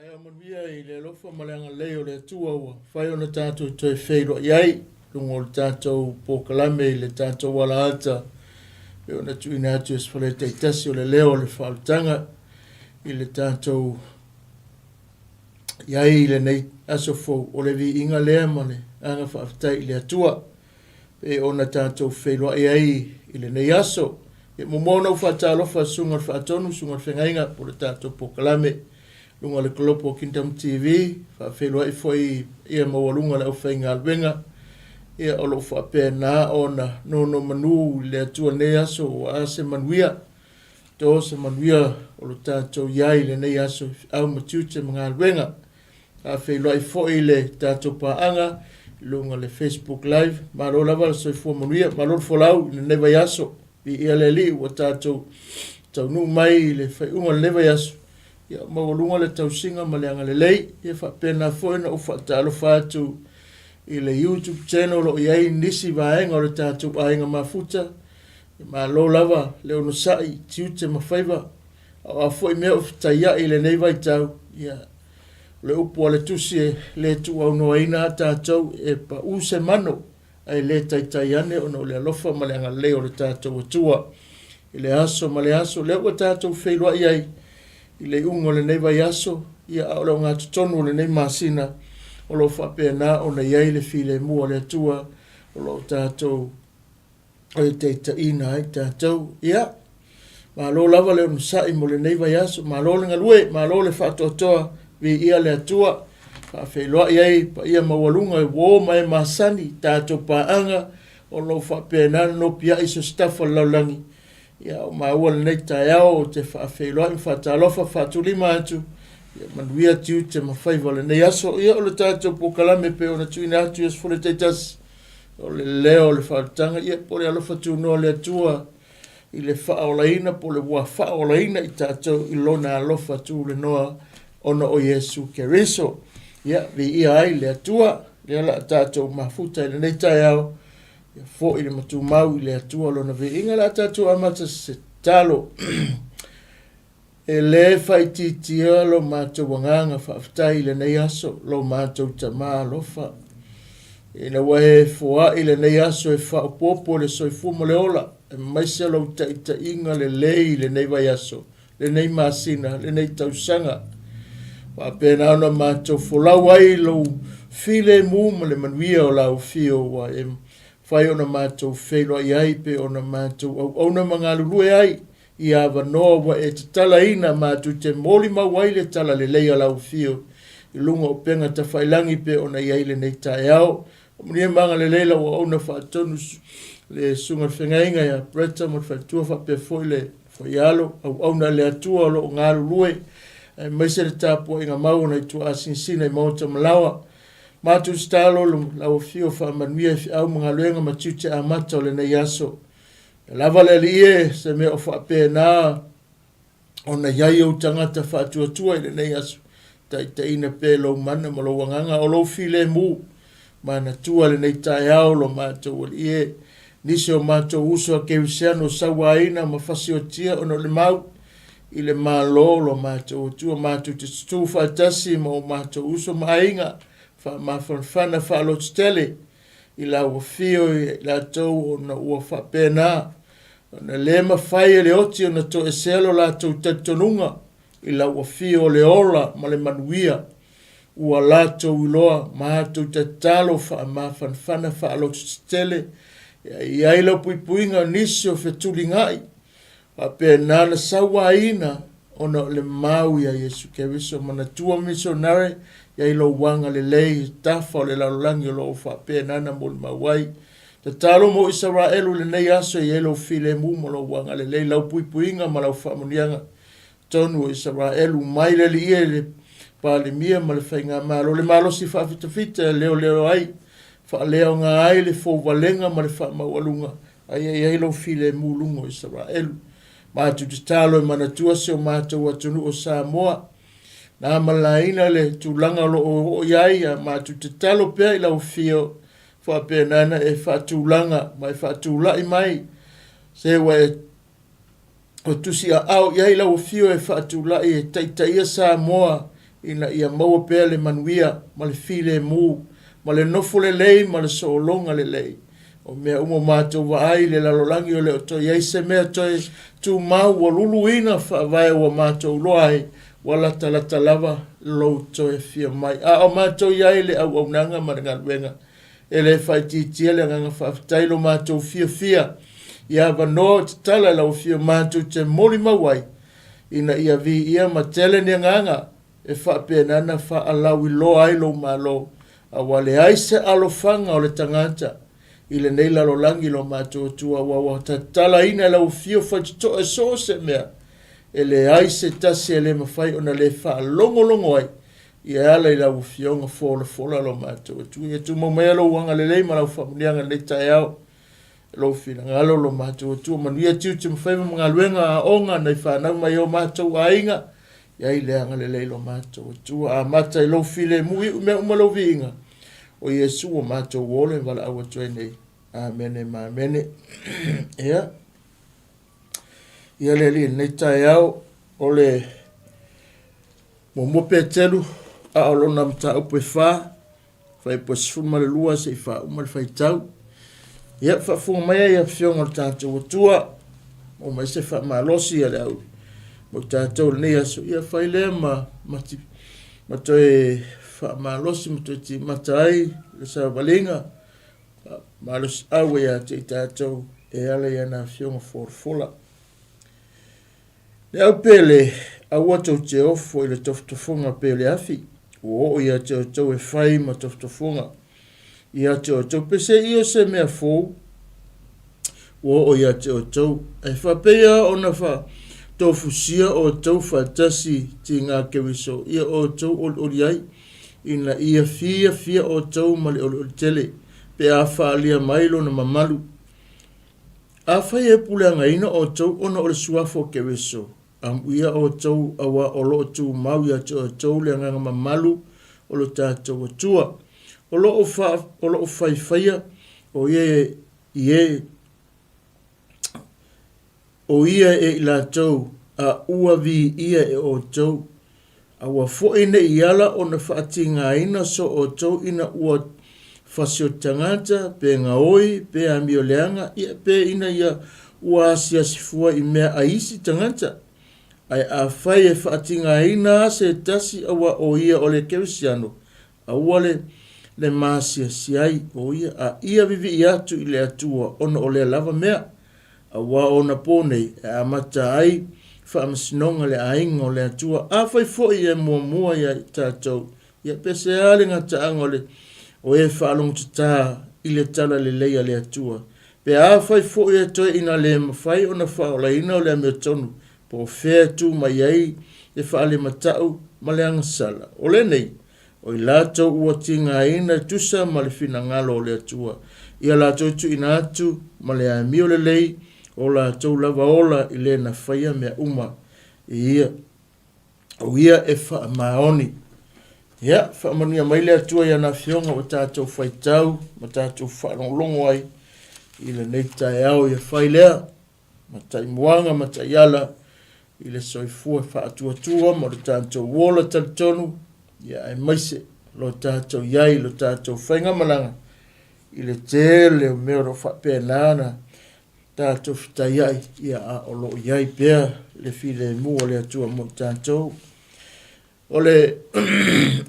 Taeao manuia i le alofa ma le agalelei o le Atua ua mafai ona tatou toe feiloai ai i luga o le tatou polokalame i le tatou alaata e pei ona tuuina atu e se fale taitasi o le leo o le faaolataga i le tatou i ai i lenei aso fou o le viiga lea ma le aga faafetai i le Atua e pei ona tatou feiloai ai i lenei aso. E muamua ona ou faatalofa i le Susuga i le Faatonu, Susuga i le Feagaiga po o le tatou polokalame luga o le Global Kingdom TV, faafeiloai foi i paia maualuga o le aufaigaluega ia o lo o faapena ona nonomanu i le Atua i lenei aso aua se manuia, to se manuia o lo tatou i ai i lenei aso i feau ma tiute ma galuega. Faafeiloai foi i le tatou paaga i luga o le Facebook Live. Malo lava le soifua manuia, malo le folau i lenei vaiaso. Viia le Alii ua tatou taunuu mai i le faaiuga o lenei vaiaso. Ia maualuga le tausiga ma le agalelei. Ia faapena foi ona ou faatalofa atu i le YouTube channel o lo o i ai nisi vaega o le tatou aiga mafuta. Malo lava le onosai, tiute ma faiva. A o a foi mea o fetaiai i lenei vaitau, ia o le upu a le tusi e le tuuaunoaina a tatou e pau se mano ae le taitai ane ona o le alofa ma le agalelei o le tatou Atua. I le aso ma le aso, lea ua tatou feiloai ai i le iuga o lenei vaiaso, ia a o le ogatotonu o lenei masina, o lo o faapena ona i ai le filemu o le Atua o lo o tatou e taitaiina ai tatou. Ia, malo lava le onosai mo lenei vaiaso, malo le galue, malo le faatoatoa, viia le Atua. Faafeiloai ai paia maualuga i uo ma e masani, tatou paaga o lo o faapena ona nopiai i so o se tafa o le lalolagi. Ia, ua maua lenei taeao ou te faafeiloai ma faatalofa, faatulima atu, ia manuia tiute ma faiva o lenei aso. Ia, o le tatou polokalame e pei ona tuuina atu i aso Fono taitasi, o le leo o le faaolataga, ia po o le alofa tunoa o le Atua i le faaolaina po o le ua faaolaina i tatou i lona alofa tulenoa ona o Iesu Keriso. Ia, viia ai le Atua, lea o le a tatou mafuta i lenei taeao, ia foi le matumau i le Atua lona viiga, o le a tatou amata se tatalo. E le faaitiitia lo matou agaga faafetai i lenei aso, lo matou Tama alofa. Ina ua e foai lenei aso e faaopoopo le soifua ma le ola, aemaise lou taitaiga lelei i lenei vaiaso, lenei masina, lenei tausaga. Faapena ona matou folau ai i lou filemu ma le manuia o lau afio ua e mafai ona matou feiloai ai pe ona matou auauna ma galulue ai i avanoa ua e tatalaina matou te molimau ai le talalelei a lau afio i luga o upega tafailagi pei ona i ai lenei taeao. Faamanuia ma agalelei lau auauna faatonu le Susuga i le Feagaiga ia Bretta ma le faletua faapea foi le Fuaialo, auauna a le Atua o lo o galulue aemaise le tapuaiga mau a nai tuaasinasina i maota ma laoa. Matou tatalo lau afio faamanuia i feau ma galuega ma tiute amata o lenei aso. Ia lava le Alii e, se mea o faapena ona i ai ou tagata faatuatua i lenei aso, taitaiina pea i lou mana ma lou agaga o lou filemu. Manatua lenei taeao lo matou Alii e, nisi o matou uso a kerisiano sauaina ma fasiotia ona o le mau i le Malo lo matou Atua, matou te tutū faatasi ma o matou uso ma aiga, faamafanafana faalototele i lau afio i latou ona ua faapena ona le mafai e le oti ona toesea lo latou talitonuga i lau afio o le ola ma le manuia ua latou iloa matou tatalo faamafanafana faalototetele ia i ai lau puipuiga o nisi o fetuligai Faapena na sauaina ona o le mau iā Iesu Keriso. Manatua misionare i ai lou agalelei i tafa o le lalolagi o lo o faapena na molimau ai. Tatalo mo Isaraelu i lenei aso i ai lou filemu ma lou agalelei, lau puipuiga ma lau faamanuiaga. Tonu o Isaraelu mai le alii e le Palemia ma le Faigamalo, le malosi faafitafita e leoleo ai, faaleaoga ai le fouvalega ma le faamaualuga A ia i ai lou filemu luga o Isaraelu. Matou tatalo e manatua si o matou atunuu o Samoa, na malaina le tulaga o lo o oo i ai, a matou tatalo pea i lau afio, faapena ona e faatulaga ma e faatulai mai se ua e o tusi aao i ai lau afio e faatulai e taitaia Samoa ina ia maua pea le manuia ma le filemu ma le nofo lelei ma le sologa lelei. O mea uma ua matou vaai i le lalolagi o le o toe i ai se mea toe tumau ua luluina faavae ua matou iloa ai ua latalata lava lou toe afio mai. A o matou i ai i le auaunaga ma le galuega, e le faaitiitia le agaga faafetai i lo matou fiafia i avanoa o tatala i lau afio matou te molimau ai ina ia viia ma tele ni agaga e faapena ona faalauiloa ai lou Malo, aua leai se alofaga o le tagata i lenei lalolagi lo matou Atua, aua ua tatalaina e lau afio faitotoa i so o se mea, e leai se tasi e le mafai ona le faalogologo ai e ala i lau Afioga folafola lo matou Atua. Ia tumau maia lou agalelei ma lau faamanuiaga i lenei taeao, lou finagalo lo matou Atua. Manuia tiute ma faiva ma galuega aoga nai fanau mai o matou aiga, i ai le agalelei lo matou Atua. Amata i lou filemu, iu mea uma lou viiga, o Iesu ua matou ola e valaau atu ai nei. Amene ma amene. Ia, ia le Alii i lenei taeao, o le Muamua Peteru, a o lona mataupu e fa, fuaiupu e 12 seia faauma le faitau. Ia, faafofoga mai ai afioga o le tatou Atua, maua mai se faamalosi a le au mo tatou i lenei aso, ia fai lea ma, ma, ma toe faamalosi ma toe timata ai le savaliga malosiau ia te i tatou e ala i ana afioga folafola. Le au pele, aua tou te ofo i le tofotofoga pei o le afi, ua oo ia te outou e fai ma tofotofoga ia te outou, peseia o se mea fou ua oo ia te outou, ae faapeia ona faatofusia outou faatasi tiga Keriso ia outou olioli ai, ina ia fiafia outou ma le olioli tele, pe a faaalia mai lona mamalu. Afai e puleagaina outou ona o le suafa o Keriso, amuia outou auā o lo o tumau ia te outou le agaga mamalu o lo tatou Atua. O lo o fa, o lo o faifaia o ia i e, o ia e i latou a ua viia e outou. Aua foi ne i ala ona faatigaina so outou ina ua fasi o tagata, pe gaoi, pe amio leaga, ia pe ina ia ua asiasi fua i mea a isi tagata. Ae afai e faatigaina a se tasi aua o ia o le Kerisiano, aua le le maasiasi ai o ia, a ia vivii atu i le Atua ona o lea lava mea. Aua o ona pō nei e amata ai faamasinoga le aiga o le Atua. Afai foi e muamua ia i tatou, ia pe sea le gataaga o le o e faalogotatā i le tala lelei a le Atua. Pe afai foi e toe ina le mafai ona faaolaina o le amiotonu, po o fea e tu mai ai le faalemata'u ma le agasala. O lenei, O i latou ua tigaina e tusa ma le finagalo o le Atua, ia latou tuuina atu ma le amio lelei o latou lava ola i le na faia mea uma i ia, o ia e faamaoni. Ia, faamanuia mai le Atua i ana Afioga ua tatou faitau ma tatou faalogologo ai i lenei taeao. Ia fai lea ma taimuaga ma taiala i le soifua faatuatua ma lo tatou ola talitonu, ia aemaise lo tatou i ai i lo tatou faigamalaga i le tele o mea o lo o faapena ona tatou fetaiai, ia a o lo o i ai pea le filemu o le Atua mo i tatou. O le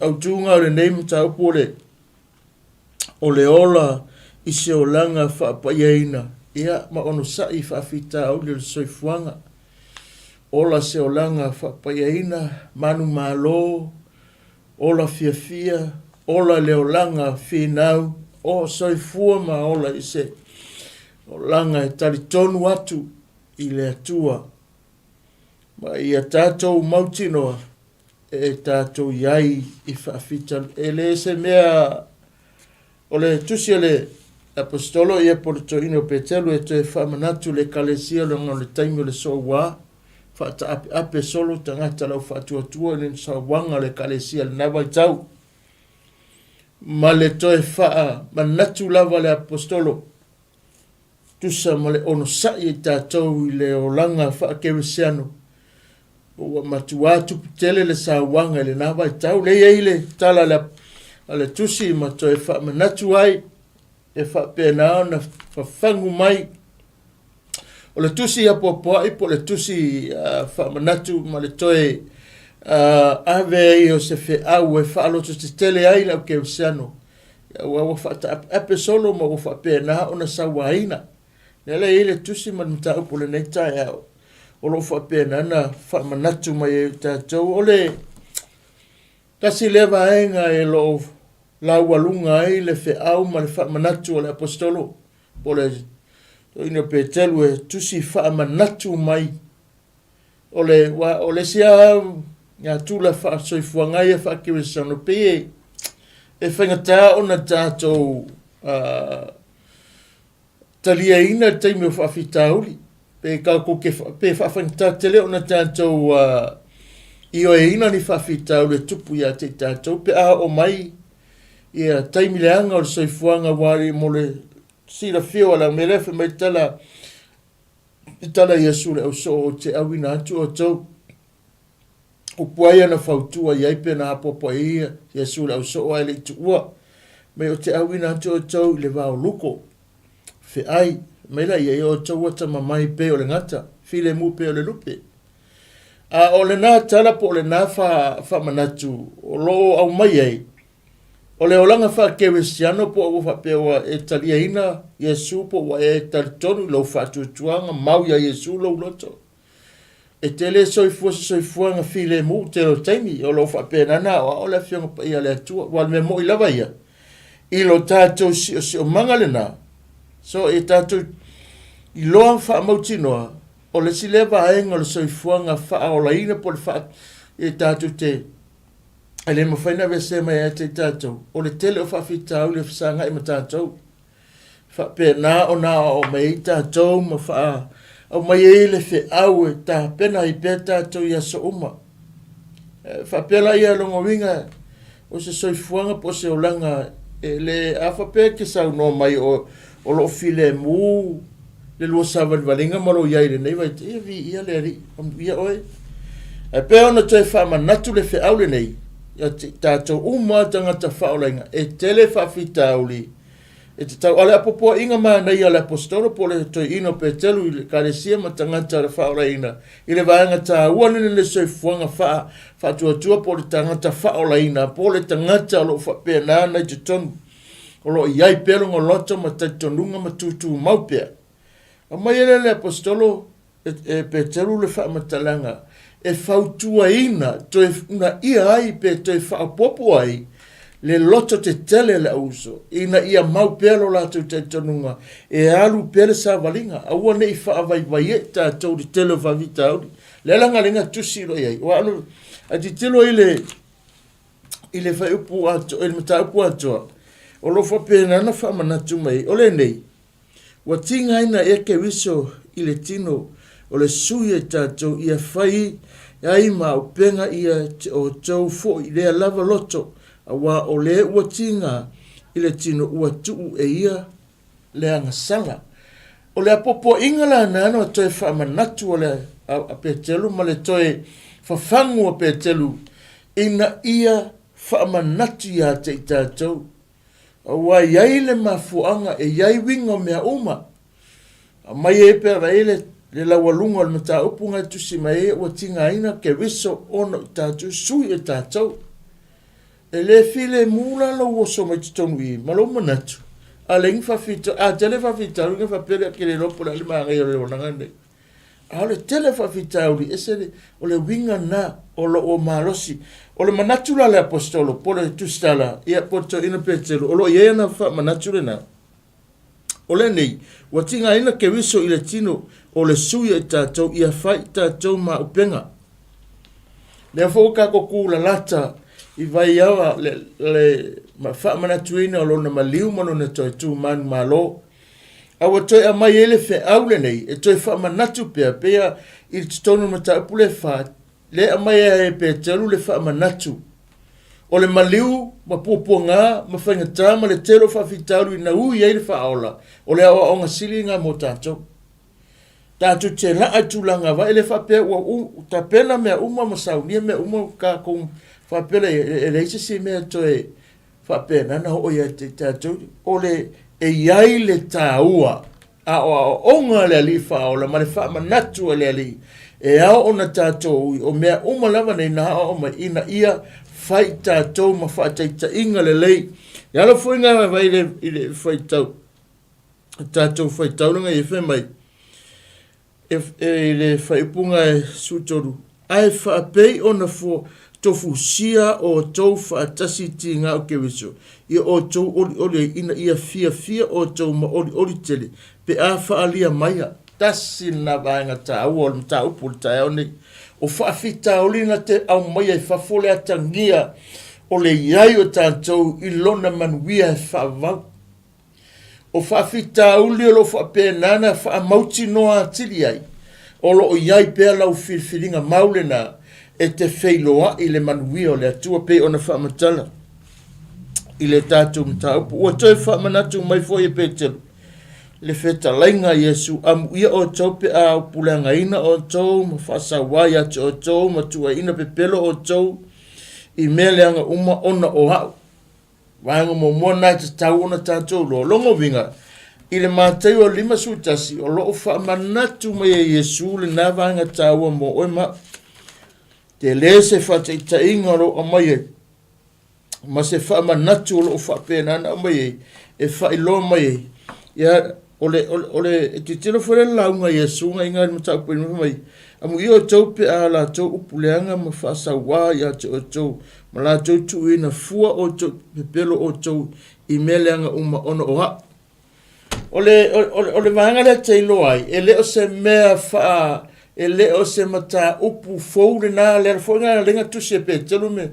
autuga o lenei mataupu o le o le ola i se olaga faapaiaina, ia, ma onosai i faafitauli o le soifuaga. Ola se olaga faapaiaina, manumalo, ola fiafia, ola le olaga finau, o soifua ma ola i se olaga e talitonu atu i le Atua. Ma ia tatou mautinoa e tatou i ai i faafitauli. E le se mea o le tusi a le Aposetolo ia po o le toeaina o Peteru e toe faamanatu i le Ekalesia leaga o le taimi o le soua, faataapeape solo tagata lau faatuatua i le sauaga a le Ekalesia i lena vaitau. Ma le toe faamanatu lava a le Aposetolo, tusa ma le onosai i tatou i le olaga faakerisiano. Ua matuā tupu tele le sauaga i lena vaitau. Lea e i ai le tala a le, a le tusi ma toe faamanatu ai e faapena ona fafagu mai. O le tusi apoapoai po o le tusi faamanatu ma le toe ave ai o se feau e faalototetele ai le au kerisiano aua ua faataapeape solo ma ua faapena ona sauaina. Lea la e i ai le tusi ma le mataupu o lenei taeao o lo o faapena ona faamanatu mai ai i tatou. O le tasi lea vaega e lo o laualuga ai le feau ma le faamanatu a le Aposetolo po o le toeaina o Peteru e tusi faamanatu mai. O le, o le isi lava natura faasoifuaga ia faakerisiano pei e, e faigata ona tatou taliaina le taimi o faafitauli, pe tatou te, pe faafaigata tele ona tatou ioeina ni faafitauli e tupu ia te i tatou pe a oo mai ia taimi leaga o le soifuaga aua mo le silafia o le mea lea fai mai le tala le tala a Iesu le ausoo ou te auina atu outou upu ai ana fautua i ai pe na apoapoai ia Iesu le ausoo ae le i tuua mai ou te auina atu outou i le vaoluko feai mai la ia ia outou atamamai pei o le gata filemu pei o le lupe a o lena tala po o lena faamanatu o lo o aumai ai o le olaga faakerisiano po o ua faapea ua e taliaina Iesu po ua e talitonu i lou faatuatuaga mau iā Iesu lou loto E te le soifua se soifuaga filemu i tele o taimi, o lo o faapena ona aoao le Afioga Paia a le Atua. Aua o le mea moni lava ia, i lo tatou siosiomaga lena, so e tatou iloa ma faamautinoa, o le isi lea vaega o le soifuaga faaolaina po o le faa, e tatou te, e le mafai ona aveesea mai ia te i tatou, o le tele o faafitauli e fesagai ma tatou. Faapena ona aoao mai ai tatou ma faa aumai ai le feau e tapena ai pea tatou i aso uma. E faapea la ia lona uiga o se soifuaga po o se olaga e le a faapea e te saunoa mai o, o lo o filemu le lua savalivaliga ma lou iai i lenei vaitaimi, ia viia le Alii, amuia oe. Ae pei ona toe faamanatu le feau lenei, ia tatou uma tagata faaolaina, e tele faafitauli E tatau a le apoapoaiga manaia a le Aposetolo po o le toeaina o Peteru i le Ekalesia ma tagata o le faaolaina i le vaega taua lenei o le soifuaga faa, faatuatua po o le tagata faaolaina po o le tagata o lo o faapena ona i totonu o lo o i ai pea lona loto ma talitonuga ma tutumau pea. Aumai ai lea le Aposetolo e Peteru le faamatalaga e fautuaina, toe unaia ai pe toe faaopoopo ai le loto tetele a le auuso, ina ia mau pea lo latou talitonuga e alu pea le savaliga, aua ne i faavaivaia i tatou i le tele o faafitauli. Le ala galega tusi o lo o i ai, ua alu, a tilotilo i le i le fuaiupu atoa, i le mataupu atoa, o lo o faapena ona faamanatu mai, o lenei, Ua tigaina ea Keriso i le tino o le sui a tatou ia fai ai ma auupega ia te outou foi lea lava loto, auā o le ua tiga i le tino ua tuu e ia le agasala. O le apoapoaiga la na toe faamanatu a le a Petelu ma le toe fafagu a Petelu ina ia faamanatu ia te i tatou Aua e i ai le mafuaaga, e i ai uiga o mea uma. Aumai ai pe a i le, le laualuga o le mataupu na e tusi mai ai ua tigaina Keriso ona o tatou sui e tatou. E le filemu la lou oso mai totonu i ma lou manatu, a leai ni faafitauli, a tele faafitauli ona faapea lea, ke le iloa po o le a le manaia o le olaga lenei. A o le tele o faafitauli, ese le, o le uiga lena o lo o malosi. O le manatu la a le Aposetolo po o le Tusitala, ia po o le Toeaina Peteru, o lo o i ai ana faamanatu lena. O lenei, ua tigaina Keriso i le tino o le sui a i tatou ia fai i tatou maupega. Lea foi ua tatou tulalata i vaiaoa le, le faamanatuina o lona maliu ma lona toe tu manumalo. A ua toe aumai ai le feau lenei e toe faamanatu pea, pei a i totonu o le mataupu le fa, le aumai ai e Peteru le faamanatu o le maliu ma puapuaga ma faigata ma le tele o faafitauli na ui ai le faaola, o le aoaoga sili lena mo tatou. Tatou te laa i tulaga vai, e le faapea ua tapena mea uma ma saunia mea uma tatou faapea lea, e leai se isi mea e toe faapena ona oo ia te i tatou. O le, e i ai le taua aoaoga a le Alii Faaola ma le faamanatu a le Alii e ao ona tatou ui, o mea uma lava nei na aoao mai ina ia fai tatou ma faataitaiga lelei. E ala foi ngā vai i le faitau, tatou faitaulaga ia fai mai, e, e, le faaiupuga e 13, ae faapei ona fua, tofusia outou faatasi i tiga o Keriso, ia outou olioli ai, ina ia fiafia outou ma olioli tele, pe a faaalia mai a. Tasi lena vaega taua o le mataupu o le taeao nei. O faafitauli na te aumaia i fafo le atagia o le i ai o tatou i lona manuia e faavavau. O faafitauli o lo o faapena ona faamautinoa atili ai, o lo o i ai pea lau filifiliga mau lena e te feiloai i le manuia o le Atua pei ona faamatala i le tatou mataupu. Ua toe faamanatu mai foi e Petelo le fetalaiga a Iesu, Amuia outou pe a upuleagaina outou ma faasauā ia te outou ma tuuaiina pepelo outou i mea leaga uma ona o au. Vaega muamua lena e tatau ona tatou iloa. Lona uiga, i le Mataio 51, o lo o faamanatu mai e Iesu lena vaega taua mo oe ma au. Tele se faataitaiga o lo o aumai ai, ma se faamanatu o lo o faapena ona aumai ai, e faailoa mai ai. Ia, o le, o le, o le, e tilotilo foi le lauga a Iesu na iga i le mataupu i mai, Amuia outou pe a latou upu leaga ma faasauā ia te outou, ma latou tuuina fua outou, pepelo outou i mea leaga uma ona o au. O le, o, o, o le vaega lea te iloa ai, e le o se mea faa, e le o se mataupu fou lena, le ala foi lena lenga tusi e Petelu me,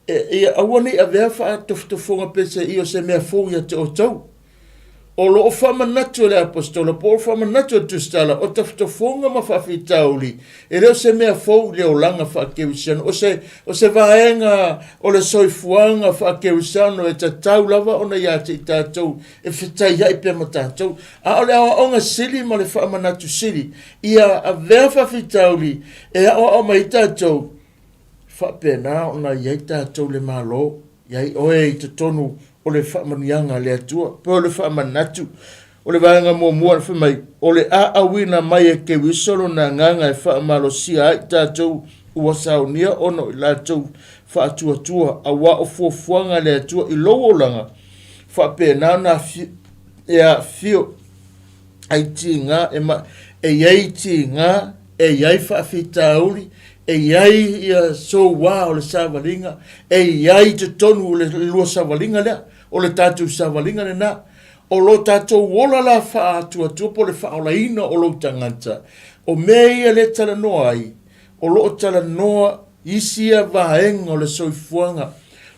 e, ia aua ne i avea faatofotofoga pe se i o se mea fou ia te outou. O lo o faamanatu e le Apostola po o faamanatu e le Tusitala, o tafatafoga ma faafitauli, e le o se mea fou i le olaga faakerisiano. O se, o se vaega o le soifuaga faakerisiano e tatau lava ona ia te i tatou e fetaiai pea ma tatou. A o le aoaoga sili ma le faamanatu sili, ia avea faafitauli e aoao mai ai tatou, faapena ona i ai tatou le Malo, i ai oe i totonu o le faamanuiaga a le Atua. Po o le faamanatu o le vaega muamua na fai mai, o le a auina mai e Keriso lona agaga e faamalosia ai tatou ua saunia ona o i latou faatuatua, auā o fuafuaga a le Atua i lou olaga, faapena ona e afio ai tiga, e, ma, e i ai tiga, e i ai faafitauli, e i ai ia souā o le savaliga, e i ai i totonu o le lua savaliga lea, o le tatou savaliga lena. O lo tatou ola la faaatuatua po o le faaolaina o lou tagata, o mea ia lea e talanoa ai, o lo o talanoa isi ia vaega o le soifuaga.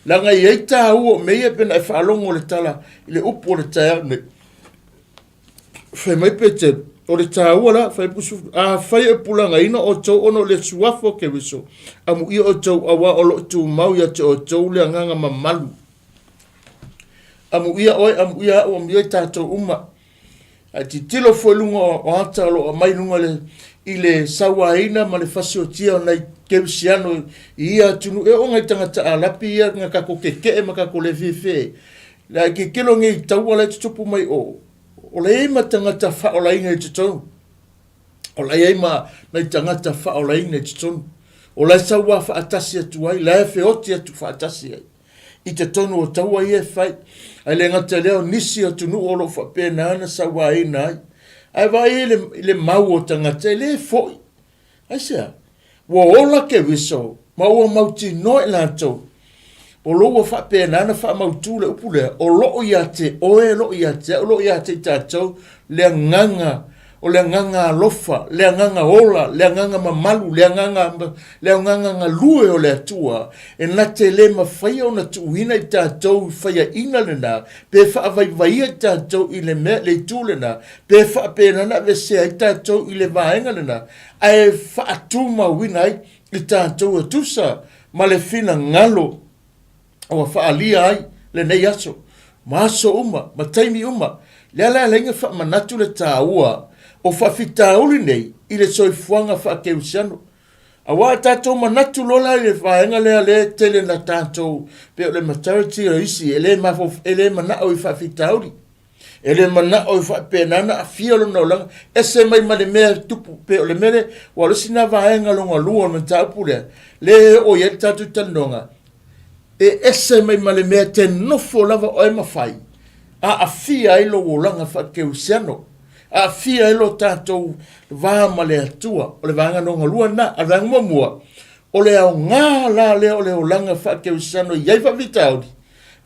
Leaga e i ai taua o mea ia pe na e faalogo i le tala i le upu o le taeao nei. Fai mai Petelu, o le taua la, fai afai e pulagaina outou ona o le suafa o Keriso, amuia outou auā o lo o tumau ia te outou le agaga mamalu. Amuia oe, amuia au, amuia i tatou uma. Ae tilotilo foi i luga o ata o lo o aumai i luga le, i le sauaina ma le fasiotia o nai Kerisiano i ia atunuu. E oo nai tagata Arapi ia na tatou keke'e ma tatou le fiafia Le a tilotilo nei i taua la e tutupu mai o, o la i ai ma tagata faaolaina i totonu. O la i ai ma nai tagata faaolaina i totonu. O la e sauā faatasi atu ai, la e feoti atu faatasi ai i totonu o taua ia e fai. Ae le gata i lea, o nisi atunuu o lo o faapena ona sauāina ai. Ae vaai i le, i le mau o tagata, e le foi. Aisea? Ua ola Keriso ma ua mautinoa i latou, o lo ua faapena ona faamautu le upu lea, o lo o ia te oe, o lo o ia te au, o lo o ia te i tatou le agaga, o le agaga alofa, le agaga ola, le agaga mamalu, le agaga, le agaga galue o le Atua, e na te le mafaia ona tuuina i tatou i faiaina lena, pe faavaivaia i tatou i le mea, le itu lena, pe faapena ona aveesea ai tatou i le vaega lena, ae faatumauina ai i tatou e tusa ma le finagalo ua faaalia ai lenei aso, ma aso uma, ma taimi uma. Lea la e ala ai ona faamanatu le taua O faafitauli nei i le soifuaga faakerisiano. Aua a tatou manatu loa la i le vaega lea lea e tele na tatou pei o le majority o isi e le mafaufau, e le manao i faafitauli. E le manao e faapena ona aafia lona olaga, ese mai ma le mea e tupu pei o le mea lea, aua o le isi lena vaega lona lua o le mataupu lea, lea e oo i ai le tatou talanoaga, e ese mai ma le mea e te nofo lava oe ma fai, aafia ai lou olaga faakerisiano, aafia ai lo tatou va ma le Atua. O le vaega lona lua lena. A o le vaega muamua, o le aoga la lea o le olaga faakerisiano e i ai faafitauli,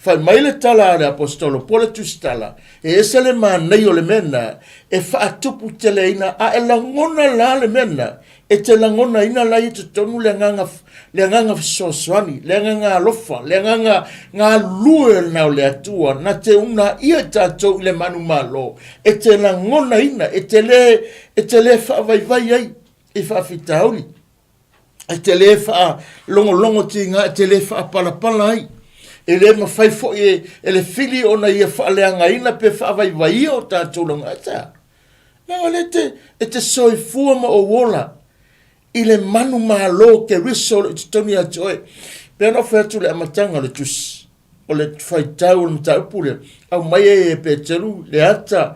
Fai mai le tala a le Aposetolo po o le Tusitala, e ese le manaia o le mea lena e faatuputeleina, a e lagona la le mea lena, e te lagonaina la i totonu le agaga, le agaga fesoasoani, le agaga alofa, le agaga galulue lena o le Atua, na te uunaia i tatou i le manumalo, e te lagonaina, e te le, e te le faavaivai ai i faafitauli. E te le faalogologo tiga, e te le faapalapala ai. E le mafai foi e, e le fili ona ia faaleagaina pe faavaivaia o tatou laga. Aisea? Leaga o lea e te, e te soifua ma ou ola i le manumalo Keriso o lo o i totonu ia te oe. Pei ona ou fai atu i le amataga o le tusi, o le faitau o le mataupu lea, aumai ai e Peteru le ata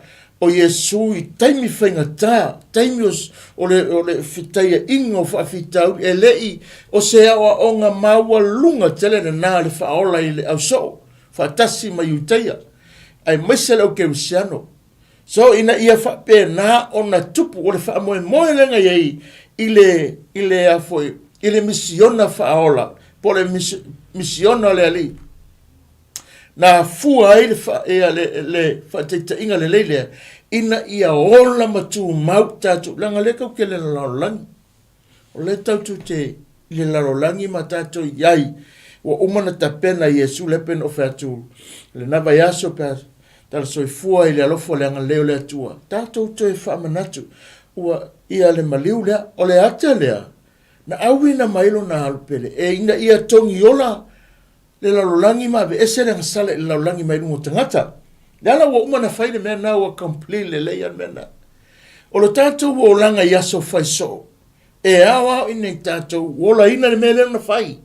o Iesu i taimi faigata, taimi o, o le, o le fetaiaʻiga o faafitauli, e le i o se aoaoga maualuga tele lena le faaola i le ausoo, faatasi ma Iutaia, aemaise le au Kerisiano. So, ina ia faapena ona tupu, o le faamoemoe lea na i ai i le, i le, a foi, i le misiona faaola, po o le misiona a le Alii, na afua ai le, fa, ia, le, le faataitaiga lelei lea, ina ia ola ma tumau tatou, leaga lea tatou te le lalolagi. O lea tatou te i le lalolagi ma tatou i ai, ua uma ona tapena e Iesu lea pei ona ou fai atu i lena vaiaso pe a tala soifua i le alofa o le agalelei o le Atua, tatou toe faamanatu ua ia le maliu lea. O le ata lea na auina mai lona alu pele e ina ia togiola le lalolagi ma aveese le agasala i le lalolagi mai luga o tagata. Le ala ua uma ona fai le mea lena ua complete lelei lava le mea lena. O lo tatou olaga i aso fai soo, e aoao ina i tatou olaina le mea lea na fai.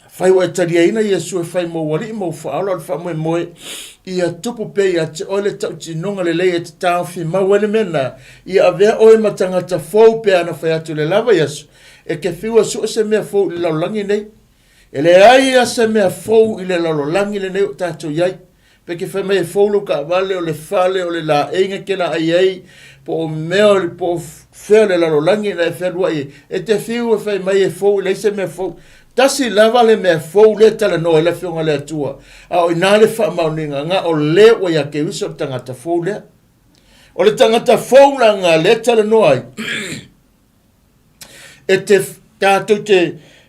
Fai ua e taliaina Iesu e fai mou alii mou faaola o le faamoemoe ia tupu pea ia te oe le tautinoga lelei e te taofi mau ai le mea lena, ia avea oe ma tagata fou pe ana fai atu le lava i aso, e te fiu e sue se mea fou i le lalolagi nei. E leai a se mea fou i le lalolagi lenei o tatou i ai. Pe ke fai mai e fou lou taavale, o le fale, o le laei na te laei ai, po o mea o le, po o fea o le lalolagi na e fealuai ai, e te fiu e fai mai e fou, e leai se mea fou. Tasi lava le mea fou lea e talanoa ai le Afioga a le Atua, a o i ina le faamaoniga, na o le ua ia Keriso le tagata fou lea. O le tagata fou la na lea e talanoa ai, e te, tatou te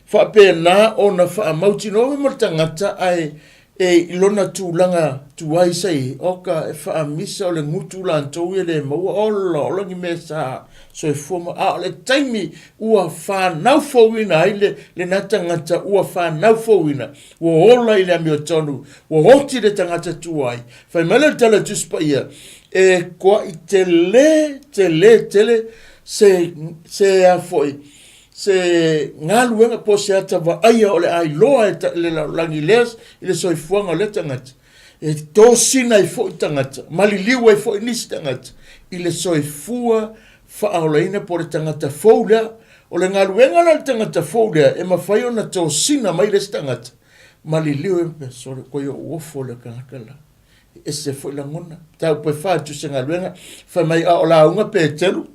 faapena ona faamautinoa mo le tagata ae e i lona tulaga tuai sa i oka e faamisa o le gutu latou ia le maua ola ola ni mea sa soifua ma a o le taimi ua fanau fouina ai le lena tagata ua fanau fouina ua ola i le amiotonu ua oti le tagata tuai fai mai le tala Tusi Paia e koaʻi tele tele tele se, se a foi, se galuega po o se ata vaaia o le a iloa e le lalolagi lea i le soifuaga o lea tagata, e tosina ai foi tagata, maliliu ai foi nisi tagata i le soifua faaolaina po o le tagata fou lea. O le galuega la a le tagata fou lea e mafai ona tosina mai le isi tagata, maliliu ai, faapea, sole, koe ou ofo le tagata la. E ese foi lagona. Mataupu e fa atu se galuega, fai mai a o lauga Petelu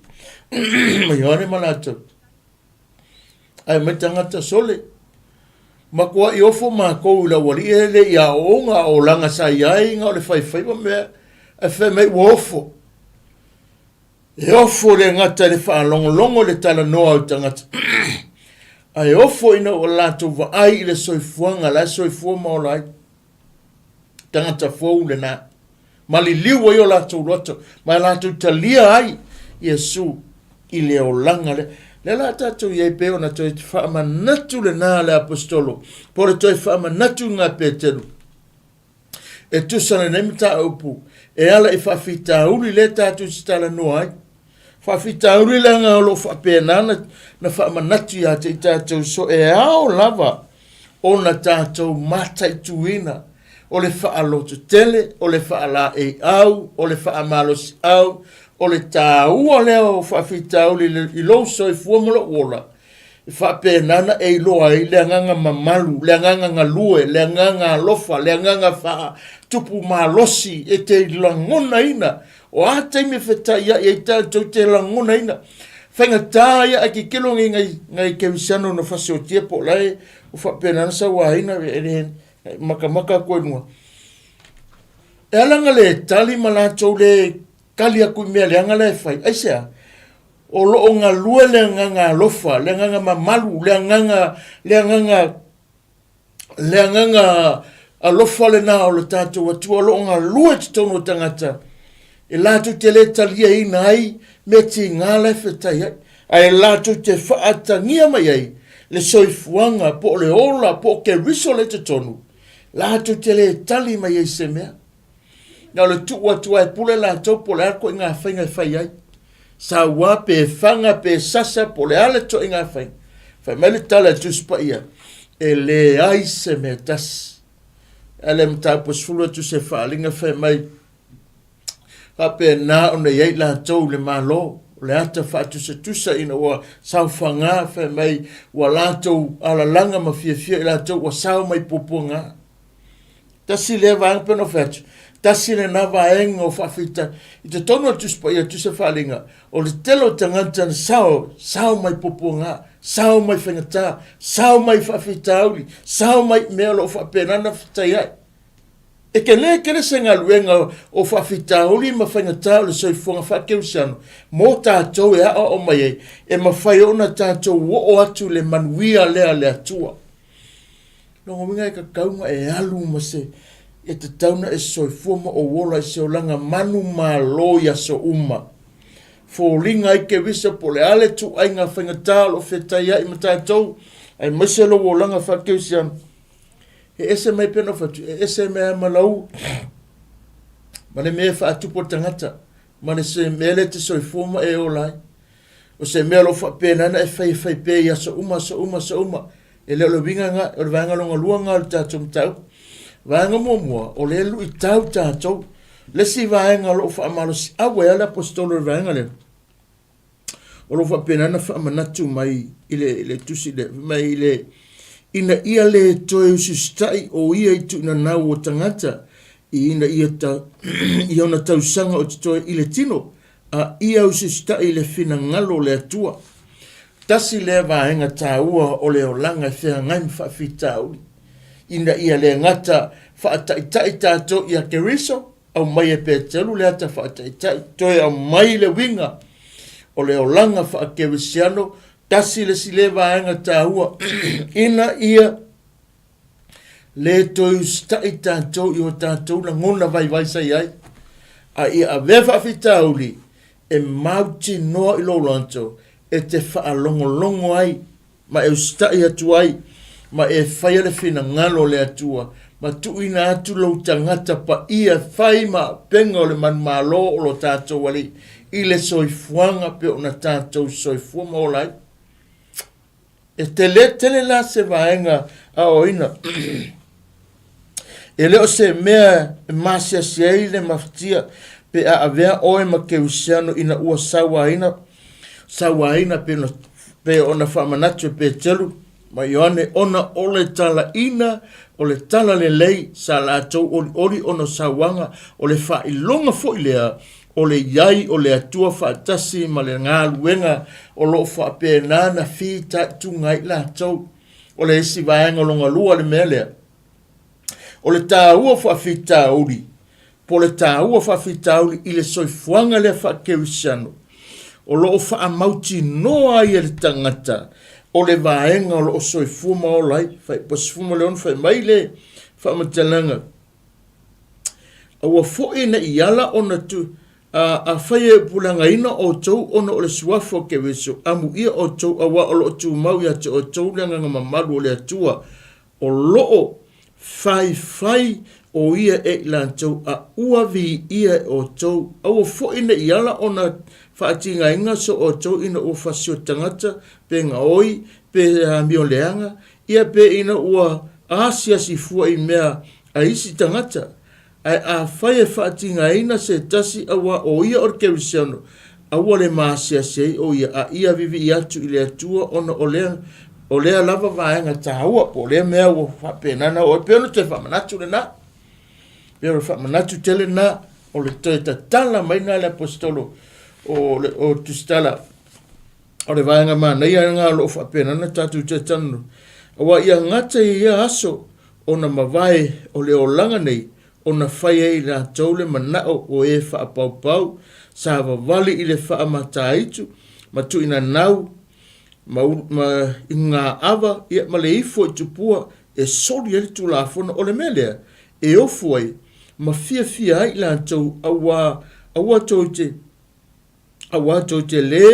ma Ioane ma latou. Ae mai tagata sole, matuai ofo matou i lau alii e le i aooga a o olaga sa i ai na o le faifaiva mea, ae fai mai ua ofo. E ofo le gata i le faalogologo i le talanoa o le tagata, ae ofo ina ua latou vaai i le soifuaga la e soifua ma ola ai. Tagata fou lena. Maliliu ai o latou loto, ma e latou talia ai Iesu i le olaga lea. Lea la tatou i ai pei ona toe faamanatu lena le aposetolo, po o le toe faamanatu i ngā Peteru. E tusa lenei mataupu e ala i faafitauli lea tatou te talanoa ai. Faafitauli leaga o lo o faapena na faamanatu ia te i tatou so e ao lava ona tatou mataituina o le faalototele, o le faalaeiau, o le faamalosiau, o le taua lea o faafitauli i lou soifua ma lou ola, e faapena ona e iloa ai le agaga mamalu, le agaga galue, le agaga alofa, le agaga faatupu malosi e te lagonaina. O a taimi e fetaiai ai tatou te lagonaina. Faigata ia ae tilotilo nei nai, nai kerisiano na fasiotia po o la e o faapena ona sauaina e le matamata atu ai luga. E ala ona le tali ma latou le tali atu i mea leaga la e fai. Aisea? O lo o galue le agaga alofa, le agaga mamalu, le agaga, le agaga, le agaga alofa lena o le tatou Atua o lo o galue i totonu o tagata e latou te le taliaina ai mea tiga la e fetai ai, ae latou te faatagia mai ai le soifuaga po o le ola po o Keriso la i totonu, latou te le tali mai ai i se mea. Na o le tuu atu lava e pule latou po o le a le ituaiga faiga e fai ai. Saua pe faga pe sasa po o le a le ituaiga faiga. Fai mai le tala a le Tusi Paia, e leai se mea tasi. A le mataupu e 10 e tusi e faaaliga fai mai, faapena ona i ai latou i le Malo, o le ata faatusatusa ina ua saofaga, fai mai ua latou alalaga ma fiafia i latou ua sao mai puapuaga. Tasi lea vaega pei ona ou fai atu, tasi lena vaega o faafita i totonu o le Tusi Paia, Tusi o Faaaliga, o le tele o tagata na sao, sao mai puapuaga, sao mai faigata, sao mai faafitauli, sao mai mea o lo o faapena ona fetai ai. E tele tele se galuega o faafitauli ma faigata o le soifuaga faakerisiano mo tatou e aoao mai ai, e mafai ona tatou oo atu i le manuia lea a le Atua. Lona uiga e tatau ona e alu ma se, e tatau ona e soifua ma ou ola i se olaga manumalo i aso uma. Foliga ai Keriso po o le a le ituaiga faigata o lo o fetaiai ma tatou, aemaise lou olaga faakerisiano. E ese mai pei ona ou fai atu, e ese mai lava ma lau, ma le mea e faatupu e le tagata, ma le mea lea e te soifua ma e ola ai. O se mea o lo o faapena ona e fai e fai pea i aso uma, aso uma, aso uma. E le o le uiga lena, o le vaega lona lua lena o le tatou mataupu. Vaega muamua, o lea e luitau tatou. Le isi vaega o lo o faamalosiau ai lava le Aposetolo i le vaega lea, o lo o faapena ona faamanatu mai i le, i le tusi lea, fai mai i le, ina ia le toe usiusitai o ia i tuuinanau o tagata, ina ia ta, i ona tausaga o totoe i le tino, a ia usiusitai i le finagalo o le Atua. Tasi lea vaega taua o le olaga e feagai ma faafitauli, ina ia le gata faataitai tatou ia Keriso, aumai e Peteru le ata faataitai, toe aumai le uiga o le olaga faakerisiano, tasi le isi lea vaega taua, ina ia le toe usitai tatou i o tatou lagona vaivai sa i ai, a ia avea faafitauli e mautinoa i lou loto e te faalogologo ai ma e usitai atu ai ma e faia le finagalo o le Atua ma tuuina atu lou tagata paia e fai ma auupega o le manumalo o lo tatou Alii i le soifuaga pei ona tatou soifua ma ola ai. E tele tele la se vaega aoaoina. E le o se mea e maasiasi ai le mafatia pe a avea oe ma kerisiano ina ua sauaina, sauaina pe ona, pe ona faamanatu e Peteru ma Ioane ona o le talaina o le talalelei sa latou olioli ona o sauaga o le faailoga foi lea o le i ai o le Atua faatasi ma le galuega o lo o faapena ona fitaituga ai latou. O le isi vaega lona lua le mea lea, o le taua faafitauli, po o le taua faafitauli i le soifuaga lea faakerisiano, o lo o faamautinoa ai e le tagata o le vaega o lo o soifua ma ola ai. Fai, 16 fai mai le faamatalaga, Aua foi ne i ala ona tu, a, afai e upulagaina outou ona o le suafa o Keriso, amuia outou auā o lo o tumau ia te outou le agaga mamalu o le Atua, o lo o faifai o ia e i latou a ua viia e outou. Aua foi ne i ala ona faatigaina so outou ina ua fasio tagata, pe gaoi, pe amio leaga, ia pe ina ua asiasi fua i mea a isi tagata. Ae afai e faatigaina se tasi auā o ia o le Kerisiano, aua le maasiasi ai o ia, a ia vivii atu i le Atua ona o lea, o lea lava vaega taua, po o lea mea ua faapena ona oo ai. Pei ona toe faamanatu lena. Pei o le faamanatu tele lena, o le toe tatala mai lena a le Aposetolo o le o Tusitala. O le vaega manaia lena o lo o faapena ona tatou toe talanoa. Aua ia gata i ia aso ona mavae o le olaga nei, ona fai ai i latou le manao o e faapaupau, savavali i le faamataitu ma tuuinanau ma, ma inugaava ia, ma le ifo i tupua e soli ai le Tulafono. O le mea lea e ofo ai ma fiafia ai i latou auā aua tou te Aua tou te lē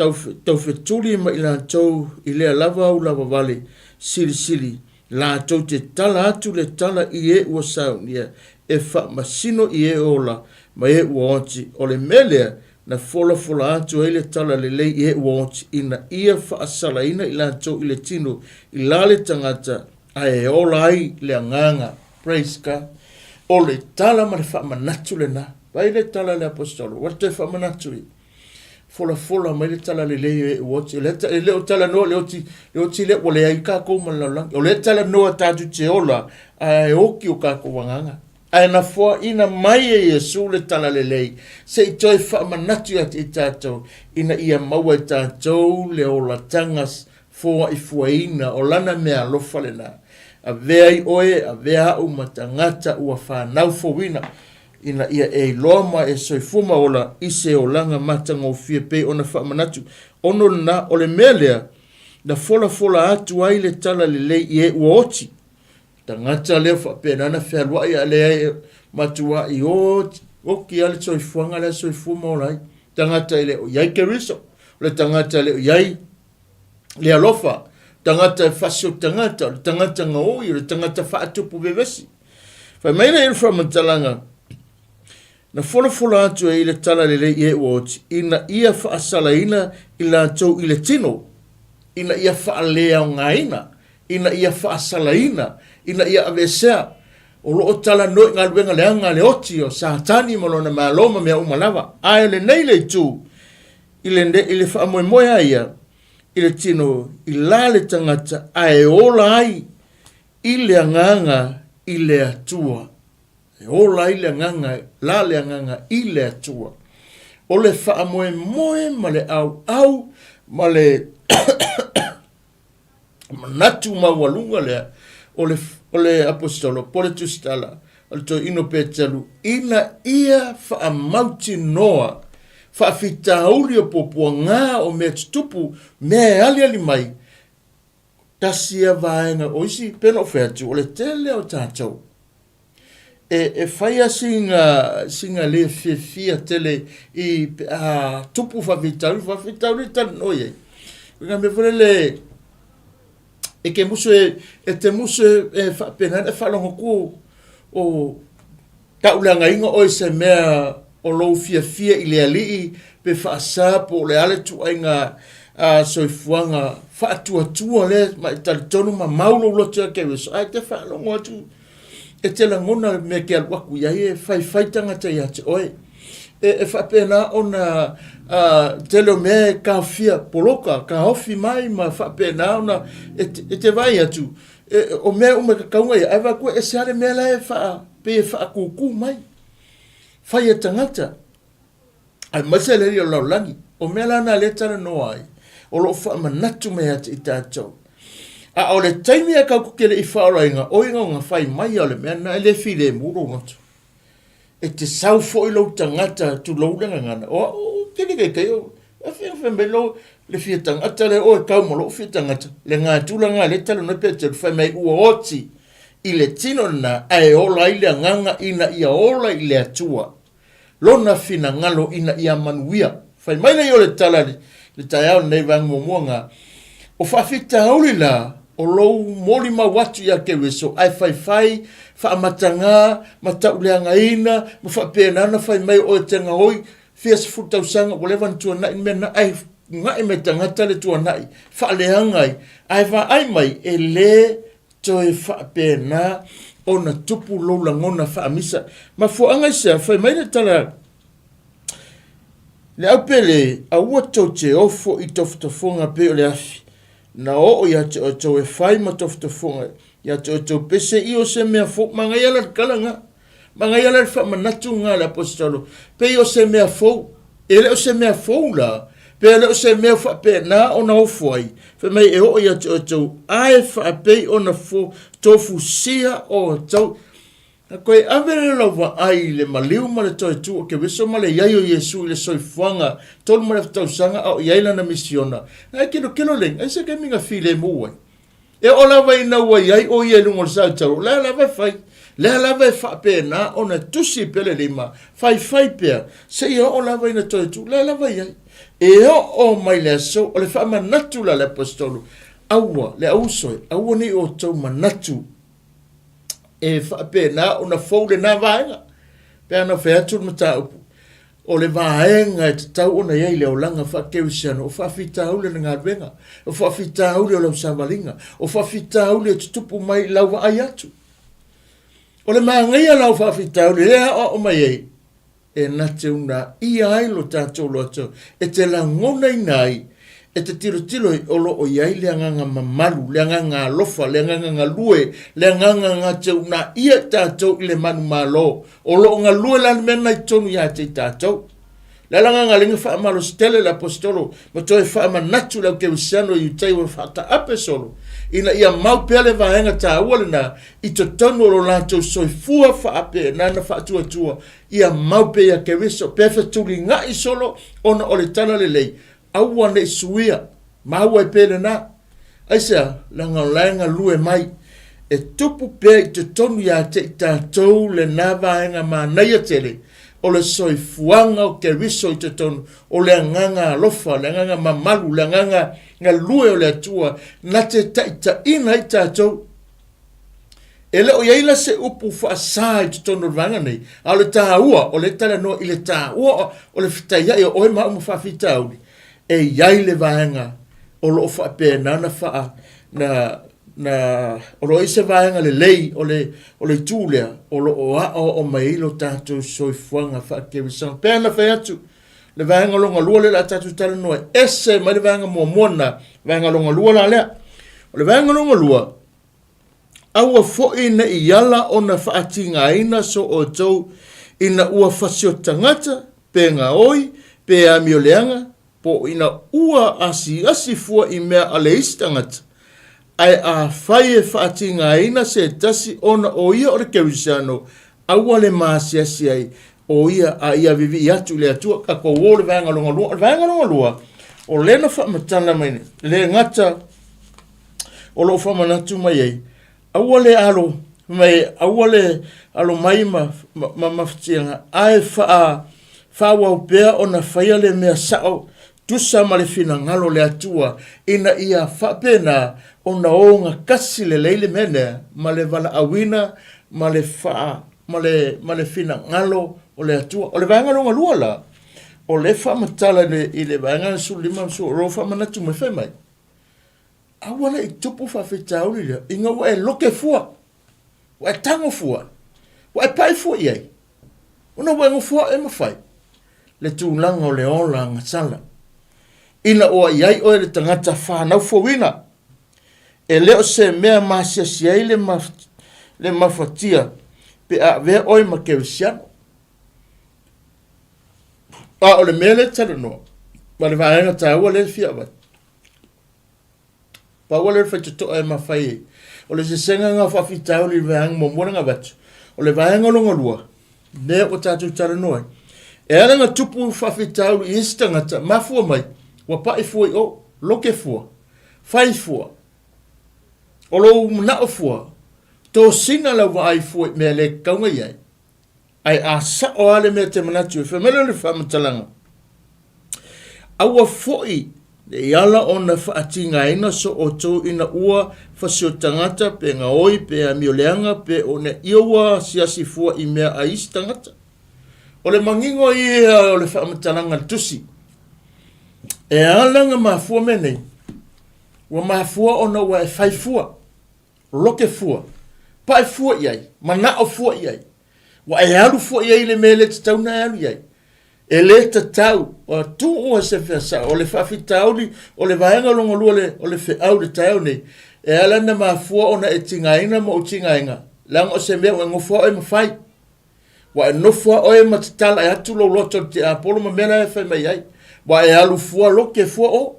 taufetuli ma i latou i lea lava ulavavale silisili, latou te tala atu le tala i e ua saunia, e faamasino i e ola ma e ua oti. O le mea lea na folafola atu ai le tala lelei i e ua oti, ina ia faasalaina i latou i le tino i la le tagata, ae ola ai le agaga. Praise God. O le tala ma le faamanatu lena. Vai le tala a le aposetolo, ua toe faamanatu i. Folafola mai le tala lelei e ua oti. E le o talanoa le oti, le oti lea ua leai kākou ma le lalolagi. O lea talanoa tatou te ola, ae oki o kākou agaga. Ae na foaina mai e Iesu le tala lelei, se i toe faamanatu ia te i tātou, ina ia maua e tātou le olataga foaifuaina, o lana meaalofa lena. Avea ai oe, avea au ma tagata ua fanau fouina, ina ia e iloa ma e soifua ma ola i se olaga matagofie pei ona faamanatu. Ono lena, o le mea lea na folafola atu ai le tala lelei i e ua oti. Tagata lea faapena ona fealuai a leai matuai oti, oti lava le soifuaga lea soifua ma ola ai. Tagata e le o i ai Keriso, o le tagata e le o i ai le alofa, tagata e fasi o tagata, o le tagata gaoi, o le tagata faatupu vevesi. Fai mai lea i le faamatalaga, na folafola atu ai le tala lelei i e ua oti, ina ia faasalaina i latou i le tino, ina ia faaleaogaina, ina ia faasalaina, ina ia aveesea. O lo o talanoa i galuega leaga a le oti o Satani ma lona malo ma mea uma lava. Ae o lenei le itu, i le, i le faamoemoe a ia i le tino i la le tagata ae ola ai i le agaga i le Atua. E ola ai le agaga, la le agaga i le Atua. O le faamoemoe ma le auau ma le manatu maualuga lea o le, o le aposetolo po o le tusitala o le toeaina o Peteru ina ia faamautinoa faafitauli o puapuaga o mea tutupu, mea e aliali mai, tasi ia vaega o isi, pei ona ou fai atu, o le tele o tatou e, e fai lava sina, sina le fiafia tele i pe a tupu faafitauli, faafitauli e talanoa i ai. O le mea foi lele, e ke musu e, e te musu e, e faapena e faalogo atu o tauleagaina oe i se mea o lou fiafia i le alii pe faasa po o le a le ituaiga soifuaga faatuatua lea ma e talitonu ma mau lou loto ia Keriso ae te faalogo atu e te lagona le mea e te alu atu i ai e faifai tagata ia te oe. E, e faapena ona tele o mea e taofia poloka, taofi mai ma faapena ona e te, e te vaai atu e, o mea uma e tatau ona ia, ae vaai atu e ese lava le mea la e faa, pei e faakūkū mai. Fai e tagata. Aemaise le alii o le lalolagi. O mea la na lea e talanoa ai, o lo o faamanatu mai ia te i tatou. A o le taimi a tatou te le i faaolaina, oi na ona fai mai lava o le mea lena, e le filemu lou loto. E te sau foi lou tagata, tulou le gagana, o au ou te le kaikai, o, e fia fai mai lou, le fia tagata lea, o e kau ma lou fia tagata, le natura lena lea e talanoa ai Peteru, fai mai ua oti i le tino lena, ae ola ai le agaga ina ia ola i le Atua. Lona finagalo ina ia manuia. Fai mai lea o le tala i le taeao lenei vaega muamua nga, o faafitauli la o lou molimau atu ia Keriso ae faifai faamatagā ma tauleagaina ma faapena ona fai mai oe te gaoi. Fia sefulu tausaga ua leva ona tuanai le mea lena, ae ga'i mai tagata le tuanai, faaleaga ai, ae vaai mai e le toe faapena ona tupu lou lagona faamisa. Mafuaaga i sea, fai mai le tala le aupele, aua tou te ofo i tofotofoga pei o le afi, na oo ia te outou e fai ma tofotofoga ia te outou pese i o se mea fou. Manaia la le tala lena. Manaia la le faamanatu lena a le Aposetolo, pei o se mea fou. E le o se mea fou la, pe le o se mea faapena ona ofo ai, fai mai e oo ia te outou, ae faapei ona fo, tofusia outou. Na toe ave lea o lau vaai i le maliu ma le toe tu o Keriso ma le i ai o Iesu i le soifuaga 3 ma le afa tausaga a o i ai lana misiona, na e kelokelo leng, ai se taimi na filemu ai. E oo lava ina ua i ai o ia i luga o le sautalu, o lea lava e fai, lea lava e faapena ona tusi pea le lima, faifai pea, seia oo lava ina toe tu, lea lava e i ai. E oo mai le aso, o le faamanatu la le Aposetolo, aua, le auuso e, aua ne i outou manatu e faapena ona fou lena vaega. Pe ana fai atu le mataupu, O le vaega e tatau ona i ai le olaga faakerisiano, o faafitauli o le galuega, o faafitauli o lau savaliga, o faafitauli e tutupu mai i lau vaai atu. O le manaia la o faafitauli lea e aoao mai ai, e na te unaia ai lo tatou loto, e te lagonaina ai, e te tilotilo ai o lo o i ai le agaga mamalu, le agaga alofa, le agaga galue, le agaga na te unaia i tatou i le manumalo, O lo o galue la le mea lena i totonu ia te i tatou. Le ala agaga lea na faamalosi tele le Aposetolo ma toe faamanatu le au kerisiano i Iutai ua faataape solo ina ia mau pea le vaega taua lena i totonu o lo latou soifua faapena na faatuatua ia mau pea ia Keriso pe fetuliga'i solo ona o le tala lelei Aua ne i suia, maua ai pea lena. Aisea? Leaga o la e galue mai. E tupu pea i totonu ia te i tatou lena vaega manaia tele o le soifuaga o Keriso i totonu, o le agaga alofa, le agaga mamalu, le agaga galue o le Atua na te taitaiina ai tatou. E le o i ai la se upu faasa i totonu o le vaega nei, a o le taua, o lea e talanoa i le taua o le fetaiai o oe ma au ma faafitauli, e i ai le vaega o lo o faapena na faa, na, na, o lo o i ai se vaega lelei o le, o le itu lea o lo o aoao mai ai lo tatou soifuaga faakerisiano. Pei ona fai atu, le vaega lona lua lea o le a tatou talanoa ai, ese mai le vaega muamua lena, vaega lona lua la lea. O le vaega lona lua, Aua foi ne i ala ona faatigaina so outou ina ua fasio tagata, pe gaoi, pe amioleaga, po o ina ua asiasi fua i mea a le isi tagata, ae afai e faatigaina se tasi ona o ia o le Kerisiano, aua le maasiasi ai o ia a ia vivii atu i le Atua. Tatou o le vaega lona lua. O le vaega lona lua, o lea na faamatala mai nei, le gata o lo o faamanatu mai ai, aua le alo mai, aua le alo mai ma, ma, ma mafatiaga, ae faa, faaauau pea ona faia le mea sao, tusa ma le finagalo o le Atua, ina ia faapena ona ogatasi lelei le mea lea ma le valaauina ma le faa, ma le, ma le finagalo o le Atua. O le vaega lona lua la, o lea e faamatala i le, i le vaega 15 ma o lo o faamanatu mai, fai mai, Aua ne i tupu faafitauli lea ina ua e loke fua, ua e tago fua, ua e pai fua i ai, ona ua e nofoaʻe ma fai le tulaga o le ola agasala. Ina ua i ai oe le tagata fanau fouina, e le o se mea maasiasi ai le, maf le mafatia pe a avea oe ma kerisiano. A o le mea lea e talanoa, ma le vaega taua lea e fia avatu, Pau lea o le faitotoa e mafai ai. O le sesega lena o faafitauli i le vaega muamua lea na avatu. O le vaega lona lua, lea ua tatou talanoa ai. E ala ona tupu faafitauli i isi tagata, mafua mai, ua pai fua i o, loke fua, fai fua, o lou manao fua, tosina lau vaai fua i mea le tatau ona i ai. Ae a sao lava le mea e te manatu ai, fai mai lea o le faamatalaga, Aua foi ne i ala ona faatigaina so outou ina ua fasio tagata, pe gaoi, pe amioleaga, pe o ina ia ua asiasi fua i mea a isi tagata. O le manino ia o le faamatalaga a le Tusi. E ala ona mafua mea nei, ua mafua ona ua e fai fua, loke fua, pae fua i ai, manao fua i ai, ua e alu fua i ai i le mea e le tatau ona e alu i ai. E le tatau, ua tuu se feasao, o le faafitauli, o le vaega lona lua o le feau i le taeao nei, e ala ona mafua ona e tigaina ma ou tigaina, leaga o se mea ua e nofo lava oe ma fai. Ua e nofo lava oe ma tatala atu lou loto i le tiapolo ma mea la e fai mai ai. Ua e alu fua loke fua o.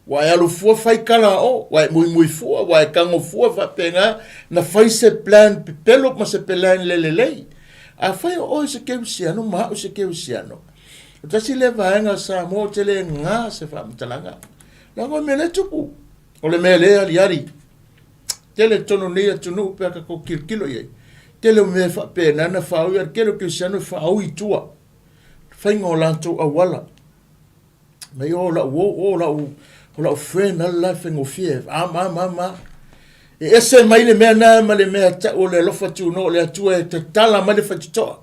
Ua e alu fua fai kala a o. Ua e muimui fua, ua e tago fua faapena na fai se plan pepelo ma se plan le lelei. Afai o oe se kerisiano ma au se kerisiano, o tasi lea vaega o Samoa ou te le na se faamatalaga. Leaga o le mea lea e tupu. O le mea lea e aliali. Tele totonu o nei atunuu pe a tatou tilotilo i ai, tele o mea e faapena na faaui, a o le tele o kerisiano e faaui i tua, faiga o latou auala. Mai o lau o, o lau, o lau friend ala la faigofie, a ma ma ma. E ese mai le mea na ma le mea tau o le alofa tunoa o le Atua e tatala mai le faitotoa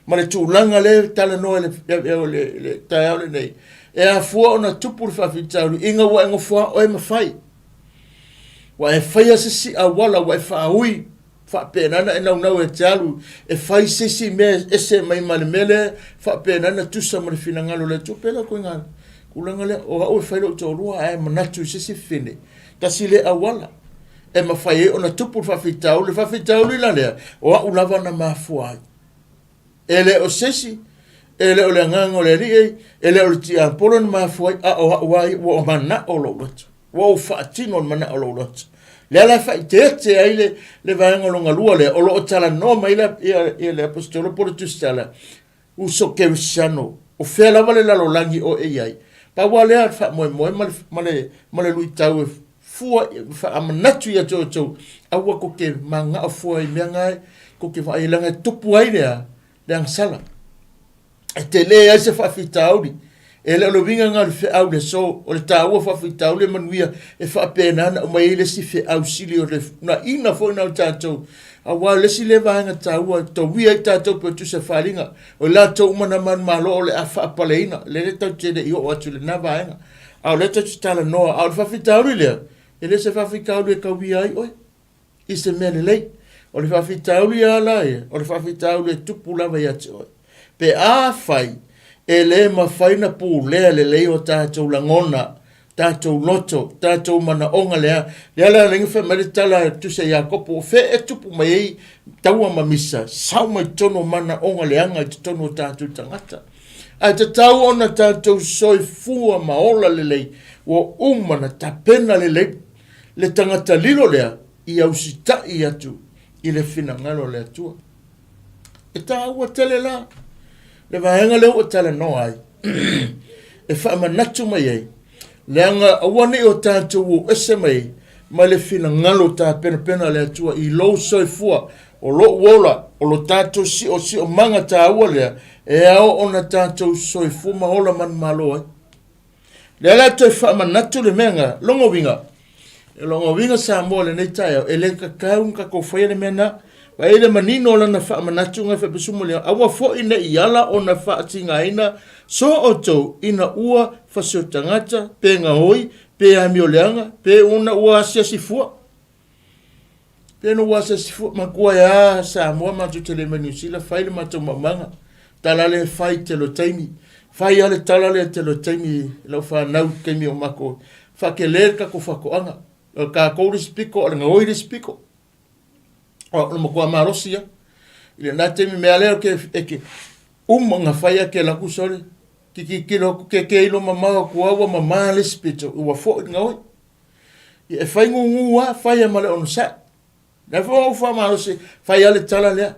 ma le tulaga lea e talanoa i le, le, le, le taeao lenei. E afua ona tupu le faafitauli ina ua e nofo lava oe ma fai. Ua e faia se isi auala, ua e faaui faapena ona e naunau e te alu e fai se isi mea e ese mai ma le mea lea faapena ona tusa ma le finagalo o le Atua. Pei la ituaiga tulaga lea, o au e fai lou toalua ae manatu i se isi fine, tasi lea auala e mafai ai ona tupu le faafitauli. Le faafitauli la lea, o au lava na mafua ai. E le o se isi, e le o le agaga o le Alii, e le o le tiapolo na mafua ai, a o au lava ia, ua manao lou loto, ua ou faatino le manao o lou loto. Lea la e faaeteete ai le, le vaega lona lua lea, o lo o talanoa mai le, ia, ia le Aposetolo po o le Tusitala, uso kerisiano, o fea lava le lalolagi o e i ai. Pau lava lea le faamoemoe ma le, ma le, ma le luitau e fua, faamanatu ia te outou, aua tou te manao fua i mea na tou te vaai ai, leaga e tupu ai le a? Le agasala. E tele ai se faafitauli. E le o le uiga lena o le feau i le aso, o le taua faafitauli e manuia e faapena ona aumai ai le isi feau sili o le unaina foi na o tatou, aua o le isi lea vaega taua e tauia ai tatou pe tusa faaaliga, o i latou uma na manumalo o le a faapaleina, lea tatou te le i oo atu i lena vaega. A o lea tatou te talanoa, a o le faafitauli lea, e le o se faafitauli e tauia ai oe i se mea lelei. O le faafitauli lava la ia, o le faafitauli e tupu lava ia te oe. Pe afai e le mafai ona pulea lelei o tatou lagona, tatou loto, tatou manaoga lea, lea la lea fai mai le tala a Tusi a Iakopo, o fea e tupu mai ai taua ma misa, sau mai totonu o manaoga leaga i totonu o tatou tagata. Ae tatau ona tatou soifua ma ola lelei, ua uma ona tapena lelei le tagata lilo lea ia usitai atu i le finagalo o le Atua. E taua tele la le vaega lea ua talanoa ai e faamanatu mai ai, leaga aua ne i o tatou o ese mai mai le finagalo tapenapena o le Atua i lou soifua, o lou ola, o lo tatou siosiomaga taua lea e ao ona tatou soifua ma ola manumalo ai. Lea la toe faamanatu le mea na, lona uiga, e lona uiga Samoa lenei taeao, e le tatau ona tatou faia le mea na. Vaai le manino o lana faamanatu na fai mai aua foi ne i ala ona faatigaina so outou ina ua fasio tagata, pe gaoi, pe amioleaga, pe ona ua asiasi fua. Pe na ua asiasi fua, matua e a Samoa matou te le mai Niu Sila, fai le matou maumaga. Tala lea fai tele o taimi. Fai lava le tala lea tele o taimi lau fanau taimi o matou. Faatele le tatou faatoaga. O tatou le isi pito, o le gaoi le isi pito. O le matua malosi ia. I lena taimi mea lea ke, e ke uma ona fai a ke laku sole. Ki ki kilo aku ke ke ilo mamao aku au ua mama le isi pito. Ua foi le gaoi. Ia e fai gugu lava, fai lava ma le onosai. Lea foi ua ou faamalosi, fai lava le tala lea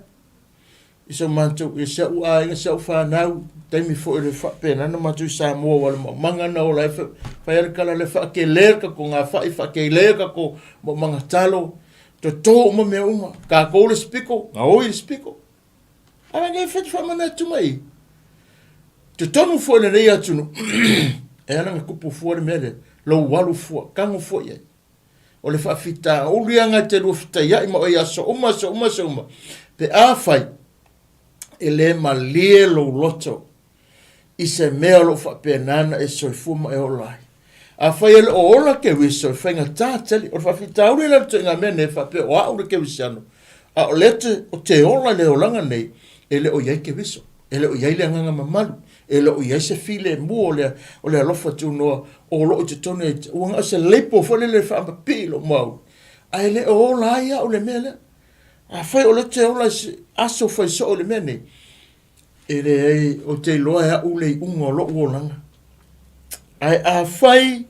i so matou, i si au aiga, si au fanau, taimi foi le faapena na matou i Samoa, ua le maumaga na ola ai, fai lava le tala lea, faatele le tatou gafai, faatele le tatou maumaga talo, toto uma mea uma, tatou le isi pito, gaoi le isi pito. Ae nei fai te faamanatu mai i totonu foi o lenei atunuu, e ala ona tupu fua le mea lea, lou alu fua, tago fua i ai. O le faafitauli lava na te lua fetaiai ma oe i aso uma, aso uma, aso uma, pe afai E le malie lou loto i se mea o lo o faapena ona e soifua ma e ola ai. Afai e le o ola Keriso, e faigata tele. O le faafitauli lea o le ituaiga mea nei, faapea o au le Kerisiano, a o lea ou te ola i le olaga nei, e le o i ai Keriso, e le o i ai le agaga mamalu, e le o i ai se filemu o le, o le alofa tunoa o lo o i totonu ia te, ua na o se label foi lele e faamapii i lou mauli, ae le o ola ai au i le mea lea. Afai o lea ou te ola i se aso fai soo i le mea nei, E leai, ou te iloa e au le iuga o lou olaga. Ae afai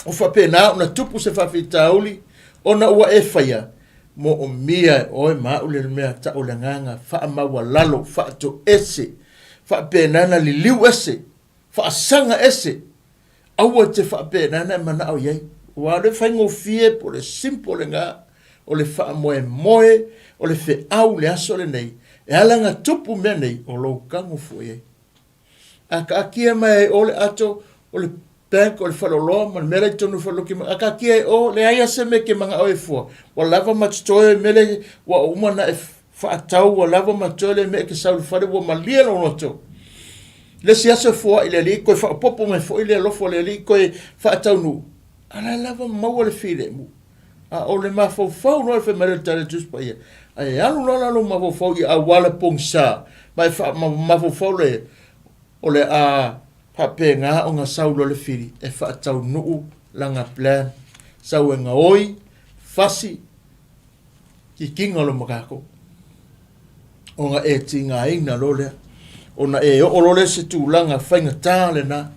o faapena ona tupu se faafitauli ona ua e faia, moomia e oe ma au le mea tau o le agaga faamaualalo, faatoese, faapena ona liliu ese, faasaga ese, aua e te faapena ona e manao i ai. Aua o le faigofie po o le simple lena, o le faamoemoe, o le feau i le aso lenei, e ala ona tupu mea nei, o lou tago fua i ai. A taatia mai ai o le ato, o le bank, o le faleoloa ma le mea la i totonu o le faleoloa, a taatia ai o, leai lava se mea e te manao ai fua, ua lava ma totoe mea lea ua uma ona e faatau, ua lava ma totoe le mea e te sau i le fale, ua malie lou loto. Le isi aso e foai le Alii, toe faaopoopo mai foi le alofa o le Alii, toe faataunuu, a la e lava maua le filemu. A o le mafaufau loa e fai mai le tala Tusi Paia, ae alu loa la lou mafaufau i auala pogisa, ma e mafaufau le o le a faapena ona sau loa le fili e faataunuu lana plan, sau e gaoi, fasi, kikiga o le makako, ona e tigaina loa lea, ona e oo loa lea i se tulaga faigata lena.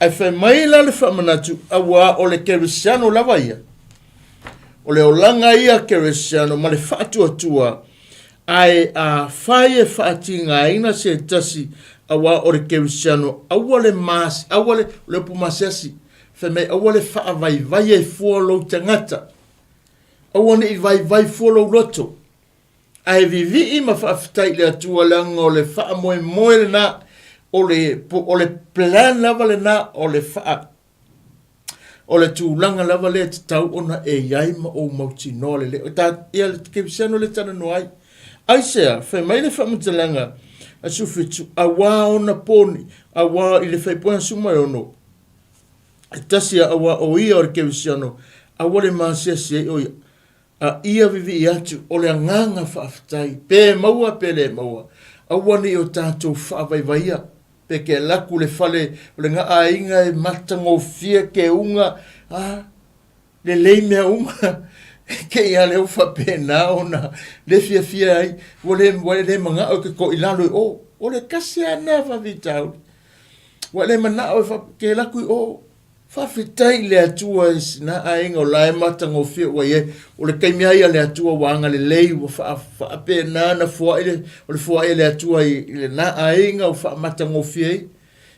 Ae fai mai la le faamanatu, auā o le kerisiano lava ia, o le olaga ia kerisiano ma le faatuatua, ae afai e faatigaina se tasi, auā o le kerisiano, aua le mas, aua le, o le upu masiasi, fai mai aua le faavaivai ai fua lou tagata, Aua ne i vaivai fua lou loto, ae vivii ma faafetai i le Atua leaga o le faamoemoe lena, o le, o le plan lava lena, o le faa, o le tulaga lava lea e tatau ona e i ai ma ou mautinoa lelei. O ta, ia le kerisiano lea e talanoa ai. Aisea, fai mai le faamatalaga a 17, auā ona poni, auā i le faipona 16, E tasi a aua o ia o le kerisiano, aua le masiasi ai o ia, a ia vivii atu o le agaga faafetai, pe maua pe le maua, aua ne i o tatou faavaivaia, pe ke alu atu le fale o le aiga e matagofie keuga, a lelei mea uma, te i a lea ua faapena ona le fiafia ai, ua le, ua le manao e ke koʻi lalo i o. O le tasi lava lena faafitauli. Ua le manao e ke alu atu i o. Faafetai i le Atua i sina aiga o la e matagofie ua i ai. O le taimi lava ia a le Atua ua agalelei, ua faapena ona foai le, o le foai a le Atua i lena aiga ua faamatagofie ai.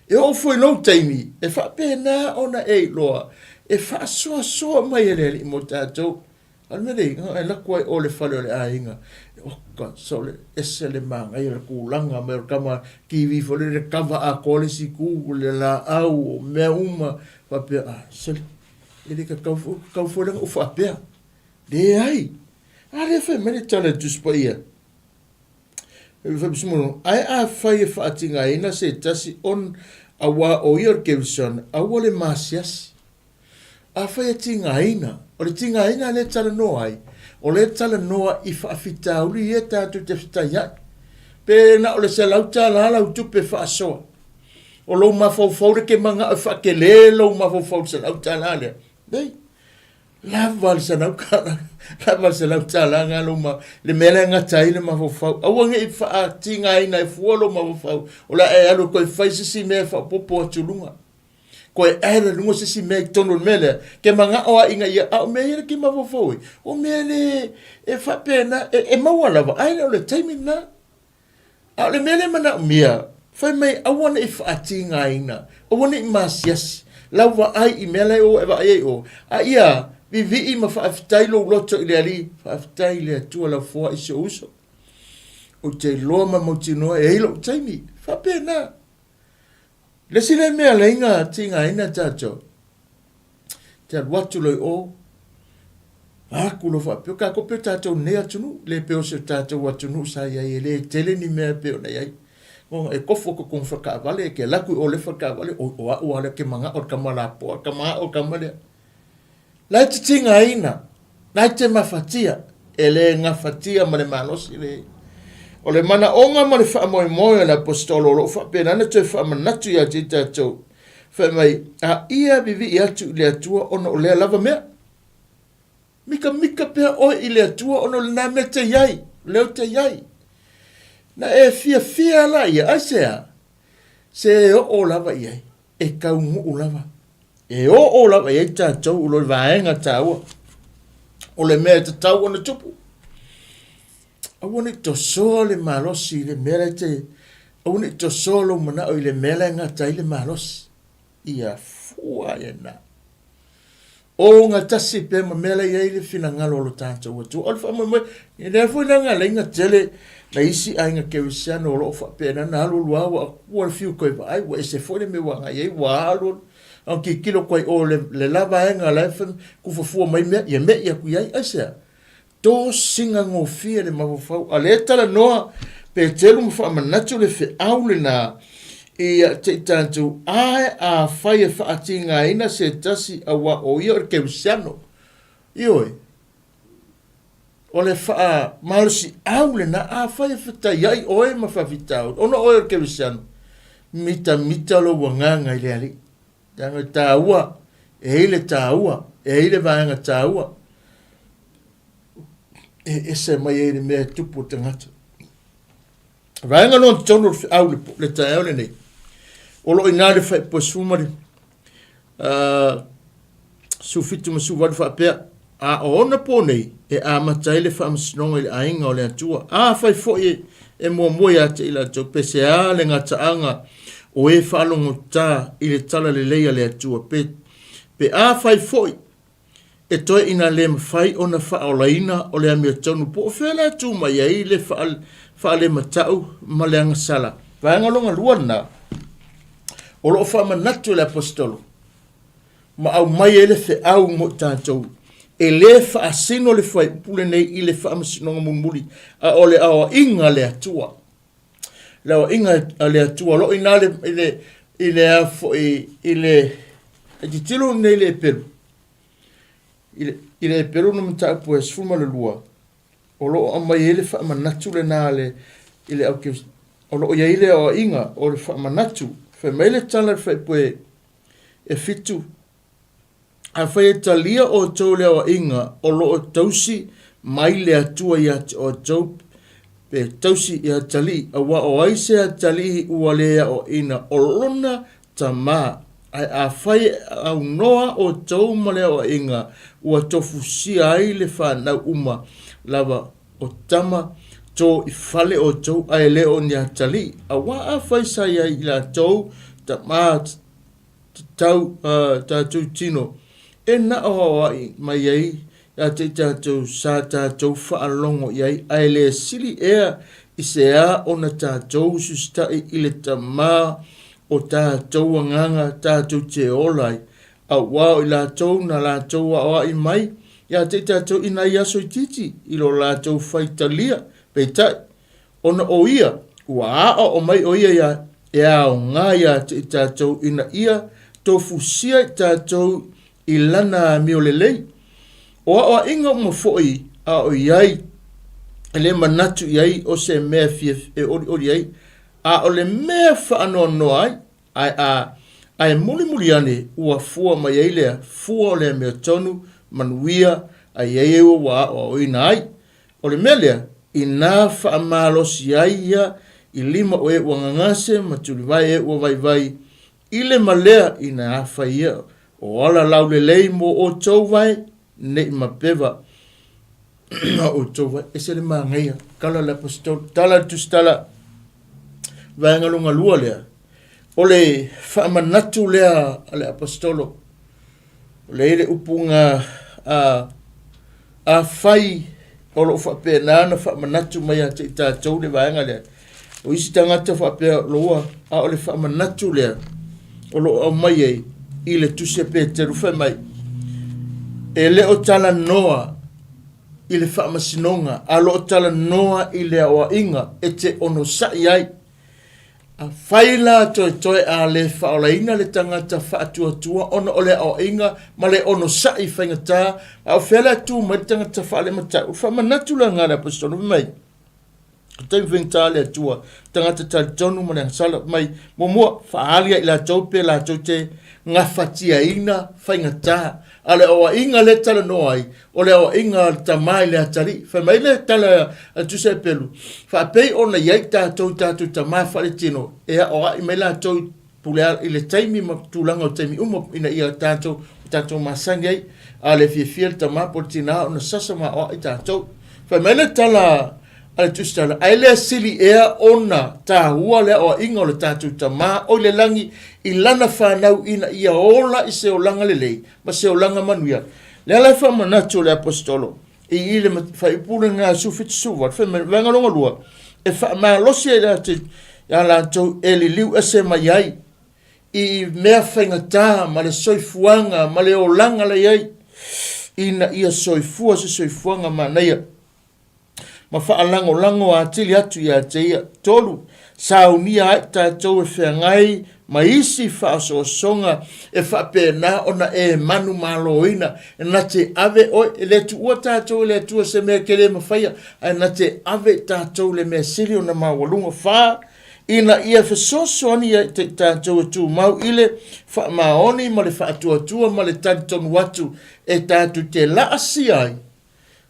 E oo foi i lou taimi, e faapena ona e iloa, e faasoasoa mai e le Alii mo tatou. A o le mea lea, e alu atu ai o le fale o le aiga, oka, sole, ese le manaia o le tulaga mai o le tama TV foi lele, le kava atoa le isi itu, le laau, o mea uma, faapea, ah, sole, e le tatau foi, tatau foi la ona ou faapea. Leai. A lea fai mai le tala i le Tusi Paia. Ae afai e faatigaina se tasi on, auā o ia o le Kerisiano, aua le masiasi. Afai e tigaina, o le tigaina lea e talanoa ai, o lea e talanoa i faafitauli ia tatou te fetaiai. Pe na o le $100 lau tupe faasoa, o lou mafaufau lea e te manao e faatele lou mafaufau i le $100 lea, leai. Lava le $100, lava le $100 na lou ma, le mea lea e gata ai le mafaufau. Aua ne i faatigaina ai fua lou mafaufau, o le a e alu e toe fai se isi mea e faaopoopo atu i luga. Toe add i luga se isi mea i totonu o le mea lea, ke manao lava ina ia, a o mea ia e te mafaufau ai, o mea le, e faapena, e maua lava, ae le o le taimi lena. A o le mea lea e manaomia, fai mai aua ne i faatigaina, aua ne i masiasi lau vaai i mea la e o e vaai ai oe, a ia vivii ma faafetai lou loto i le Alii, faafetai i le Atua lau foai si ou uso. Ou te iloa ma mautinoa e i ai lou taimi. Faapena. Le isi lea mea lea ina tigaina tatou, te alu atu loa i o, Aku loa faapea, o tatou pei o tatou i lenei atunuu, le pei o si o tatou atunuu sa i ai e le tele ni mea e pei ona i ai. Ona e kofo i totonu o le faletaavale, e te alu atu i o i lea faletaavale, oi o au lava lea ou te manao i le tama lapoa, le tama ao le tama lea. La e te tigaina, la e te mafatia, e le gafatia ma le malosi le. O le manaoga ma le faamoemoe o le Aposetolo o lo o faapena ona toe faamanatu ia te i tatou, fai mai, a ia vivii atu i le Atua ona o lea lava mea. Mikamika pea oe i le Atua ona o lena mea te i ai, lea te i ai. Na e fiafia la ia, aisea? Se e oo lava i ai, e taunuu lava. E oo lava i ai tatou o le vaega taua o le mea e tatau ona tupu. Aua ne i tosoa le malosi i le mea la e te, aua ne i tosoa lou manao i le mea la e gata ai le malosi. Ia fua ia na. Ogatasi pea ma mea la e i ai le finagalo o lo tatou Atua. O le faamoemoe, e lea foi la na ala ai ona tele nai isi aiga kerisiano o lo o faapena ona alu alu lava ua ua le fiu toe vaai, ua ese foi le mea ua agai i ai, ua alu alu, a ona tilotilo atu ai i o i le la vaega la e tufafua mai mea, ia me'i atu i ai. Aisea? Tosiga gofie le mafaufau. A lea e talanoa Peteru ma faamanatu le feau lena ia te i tatou, ae afai e faatigaina se tasi auā o ia o le kerisiano. Ioe, o le faamalosiau lena, afai e fetaiai oe ma faafitauli, ona o oe o le kerisiano, mitamita lou agaga i le Alii. Leaga e taua, e i ai le taua, e i ai le vaega taua e ese mai ai le mea e tupu o tagata. Vaega lona tolu o le feau le, le taeao lenei, o lo o i ina le faipua 18, 17 ma 18 faapea, a o ona pō nei e amata ai le faamasinoga i le aiga o le Atua. Afai foi e muamua ia te i latou, pe se a le gataaga o e faalogotā i le talalelei a le Atua, pe, pe afai foi e toe ina le mafai ona faaolaina o le amiotonu, po o fea la e tu mai ai le faalematau ma le agasala. Vaega lona lua lena, o lo o faamanatu e le Aposetolo ma aumai ai le feau mo i tatou, e le faasino le fuaiupu lenei i le faamasinoga mulimuli, a o le aoaiga a le Atua. Le aoaiga a le Atua, o lo o i ina le, i le, i le a foi, i le, e tilotilo nei i le Eperu, i le, i le Eperu na mataupu e 12, o lo o aumai ai le faamanatu lena a le, i le au, o lo o i ai le aoaiga o le faamanatu. Fai mai le tala i le fuaiupu e E 7, Afai e talia outou le aoaiga o lo o tausi mai le Atua ia te outou, pe tausi i atalii, auā o ai se atalii ua le aoaina o lona tama? Ae afai e aunoa outou ma le aoaiga ua tofusia ai le fanau uma lava o tama to i fale outou, ae le o ni atalii, auā afai sa i ai i latou tama tatau tatou tino e na o aoaʻi mai ai ia te i tatou sa tatou faalogo i ai, ae le sili ea i se a ona tatou ususitaʻi i le Tama o tatou agaga tatou te ola ai, auā o i latou na latou aoaʻi mai ia te i tatou i nai aso itiiti i lo latou faitalia, peitai, Ona o ia, ua aoao mai ʻo ia ia e aoga iā te i tatou ina ia tofusia i tatou i lana amio lelei. O aoaiga uma foi a o i ai e le manatu i ai o se mea fia e olioli ai, a o le mea faanoanoa ai, ae a ae mulimuli ane ua fua mai ai lea fua o le amiotonu manuia a i ai ua aoaoina ai. O le mea lea, inā faamalosi ai ia i lima o e ua gagase ma tulivae e ua vaivai i le malea ina afai ia o ala laulelei mo outou vae nei mapeva a outou vae. Ese le manaia, tala le Aposetolo, tala le Tusitala, vaega lona lua lea, o le faamanatu lea a le Aposetolo, O lea i le upu na a, afai o lo o faapena ona faamanatu mai ia te i tatou le vaega lea, o isi tagata faapea loa, a o le faamanatu lea o lo o aumai ai i le tusi a Peteru fai mai, e le o talanoa i le faamasinoga, a o lo o talanoa i le aoaiga e te onosai ai. Afai la toetoe a le faaolaina le tagata faatuatua ona o le aoaiga ma le onosai faigata, a o fea la e tu mai le tagata faalematau? O le faamanatu la lena a le Aposetolo, fai mai, o taimi faigata le Atua, tagata talitonu ma le agasala mai, muamua, faaali ia i latou pe latou te gafatiaina faigata. A o le aoaiga lea e talanoa ai, o le aoaiga a le tama i le atalii. Fai mai le tala a Tusa e Pelu, faapei ona i ai tatou i tatou tama faaletino, e aoai mai latou i pule i le taimi ma tulaga o taimi uma ina ia tatou, tatou masani ai. A le fiafia le tama po o le tina ona sasa ma aoai tatou. Fai mai le tala a le Tusitala, ae le sili ea ona taua le aoaiga o le tatou Tama o i le lagi i lana fanau ina ia ola i se olaga lelei ma se olaga manuia. Lea la e faamanatu le Aposetolo i i le faaiupu lena 17 18, fai mai, vaega lona lua, e faamalosi ai ia latou e liliu ese mai ai i mea faigata ma le soifuaga ma le olaga la i ai, ina ia soifua se soifuaga manaia ma faalagolago atili atu ia te ia. 3, Saunia ai tatou e feagai ma isi faaosoosoga e faapena ona e manumaloina, e na te ave oe, e le tuua tatou e le Atua se mea ke le mafaia, ae na te ave i tatou le mea sili ona maualuga. 4, Ina ia fesoasoani ia te i tatou e tumau i le faamaoni ma le faatuatua ma le talitonu atu e tatou te laasia ai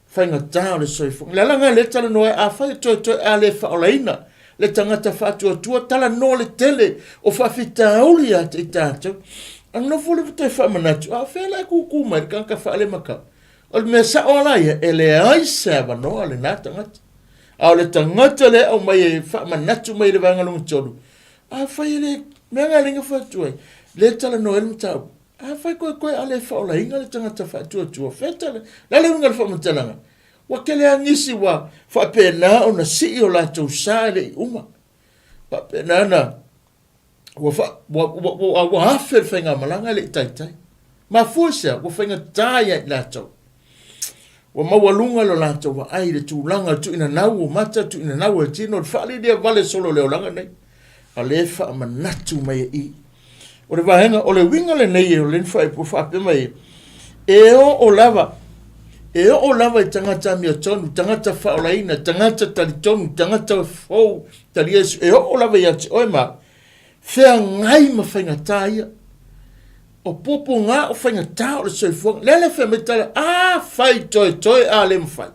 faigata o le soifuaga. Le ala lena lea e talanoa ai, afai e toetoe a le faaolaina le tagata faatuatua, talanoa le tele o faafitauli ia te i tatou. A nofo le toe faamanatu, a o fea la e kūkū mai le tagata faalemakau? O le mea sao la ia, e leai se avanoa lena tagata. A o le tagata lea e aumai e faamanatu mai i le vaega lona tolu, afai e le, mea lena e le fai atu ai, le talanoa ai le mataupu. Afai koe a le faaolaina le tagata faatuatua, fea tala, le a le uiga o le faamatalaga? Ua tele lava nisi ua faapena ona sii o latou sa e le i uma. Faapena na, ua, fa, ua, ua, ua, ua afe le faigamalaga e le i taitai. Mafua i se a? Ua faigata ia i latou. Ua maualuga lo latou vaai i le tulaga o le tuuinanau o mata, tuuinanau o le tino, le faalilia vale solo o le olaga nei. A lea e faamanatu mai e i. O le vaega, o le uiga lenei o le faaipu faapea mai, e oo lava, e oo lava i tagata amiotonu, tagata faaolaina, tagata talitonu, tagata fou, talia Iesu, e oo lava ia te oe ma feagai ma faigata ia. O puapuaga o faigata o le soifuaga. Lea le fai mai tala, a fai toetoe a le mafai.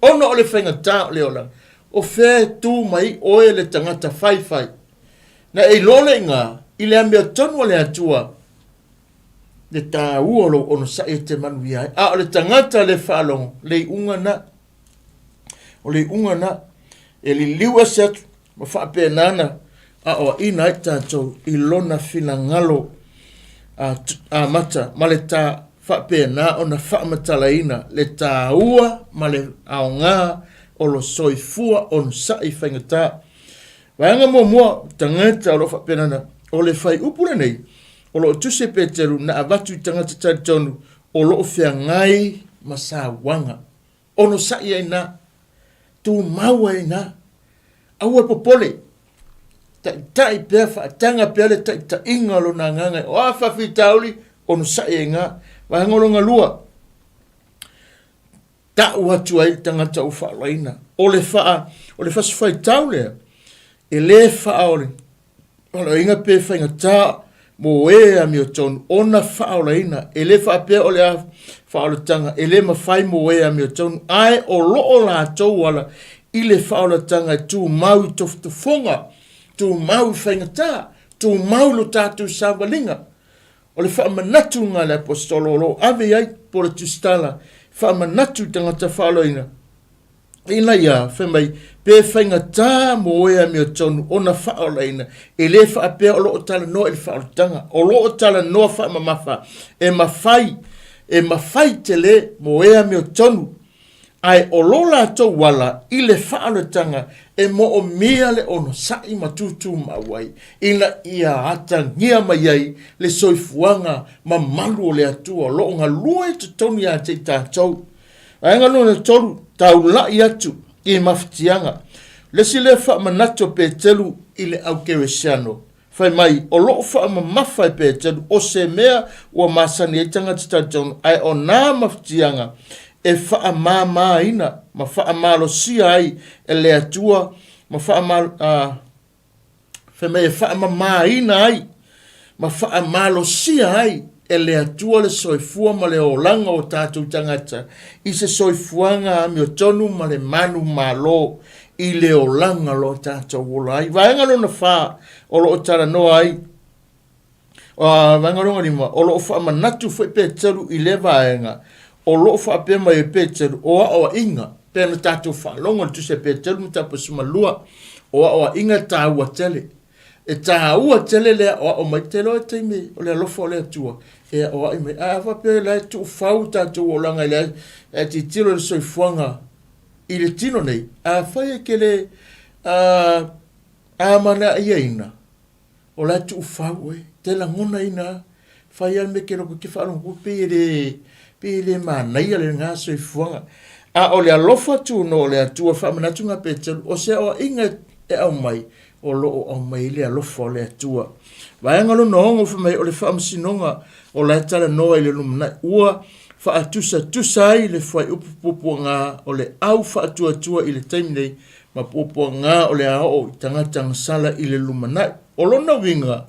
Ona o le faigata o le olaga. O fea e tu mai oe le tagata faifai. Na e iloa le iga i le amiotonu a le Atua le taua o lou onosai e te manuia ai. A o le tagata le faalogo, le iuga na. O le iuga na. E liliu ese atu ma faapena na aoaina ai tatou i lona finagalo amata ma le ta faapena ona faamatalaina le taua ma le aoga o lo soifua onosai faigata. Vaega muamua, tagata o lo o faapena na, o le fuaiupu lenei, o lo o tusi e Peteru na avatu i tagata talitonu o lo o feagai ma sauaga. Onosai ai na, tumau ai na, aua e popole, taitai pea, faataga pea le taitaiga o lona agaga, o a faafitauli, onosai ai na. Vaega lona lua, Tau atu ai le tagata ua faaolaina. O le faa, o le fasifaitau lea, e le faaolaina pe faigata mo e amiotonu ona faaolaina. E le faapea o le a faaolataga, e le mafai mo e amiotonu, ae o lo o latou ala i le faaolataga e tumau i tofotofoga, tumau i faigata, tumau i lo tatou savaliga. O le faamanatuga a le Aposetolo o lo o ave i ai po o le tusitala faamanatu i tagata faaoloina, ina ia fai mai, pe faigata mo e amiotonu ona faaolaina, e le faapea o lo o talanoa i le faaolataga, o lo o talanoa faamamafa e mafai, e mafai tele mo e amiotonu Ae o lo latou ala i le faaolataga e moomia le onosai ma tutumau ai, ina ia atagia mai ai le soifuaga mamalu o le Atua o lo o galue i totonu ia te i tatou. Vaega lona 3, taulai atu i mafatiaga. Le isi lea faamanatu a Peteru i le au kerisiano, fai mai, o loo faamamafa e Peteru o se mea ua masani ai tagata talitonu, ae o nā mafatiaga e faamamaina ma faamalosia ai e le Atua ma fai mai e faamamaina ai ma faamalosia ai e le Atua le soifua ma le olaga o tatou tagata i se soifuaga amiotonu ma le manumalo i le olaga o lo o tatou ola ai. Vaega lona 4 o lo o talanoa ai, vaega lona 5, o lo o faamanatu foi Peteru i lea vaega, o lo o faapea mai ai Peteru, o aoaiga, pei ona tatou faalogo i le tusi a Peteru mataupu 12, o aoaiga e taua tele. E taua tele le aoao mai, te iloa e taimi o le alofa o le Atua e aoai mai. Ae a faapea la e tuufau tatou olaga i le ae tilotilo i le soifuaga i le tino nei, afai e te le amanaiaina, o la e tuufau oe, te lagonaina lava. Fai lava le mea e te loto, e te faalogo atu pei e le, pei e le manaia lena soifuaga. A o le alofa tunoa o le Atua, faamanatu na Peteru, o se aoaiga e aumai, o lo o aumai ai le alofa o le Atua. Vaega lona 6 fai mai, o le faamasinoga o la e talanoa i le lumanai, ua faatusatusa ai le fuaiupu puapuaga o le au faatuatua i le taimi nei ma puapuaga o le a oo i tagata gasala i le lumanai. O lona uiga,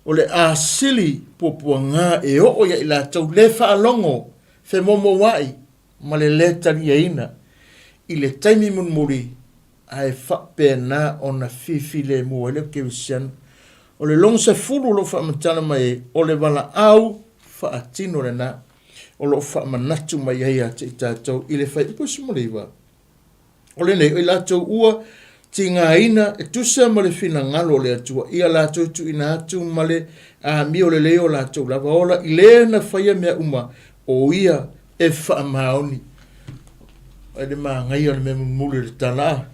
o le a sili puapuaga e oo ia i latou le faalogo, femomouai ma le lē taliaina i le taimi mulimuli ae faapena ona fifilemu ai le kerisiano. O le lona 10 o lo o faamatala mai ai, o le valaau faatino lena o lo o faamanatu mai ai ia te i tatou i le fuaiupu 19. O lenei, o i latou ua tigaina e tusa ma le finagalo o le Atua, ia latou tuuina atu ma le amio lelei o latou lava ola i le na faia mea uma, o ia e faamaoni. Ai le manaia o le mea mulimuli o le tala a.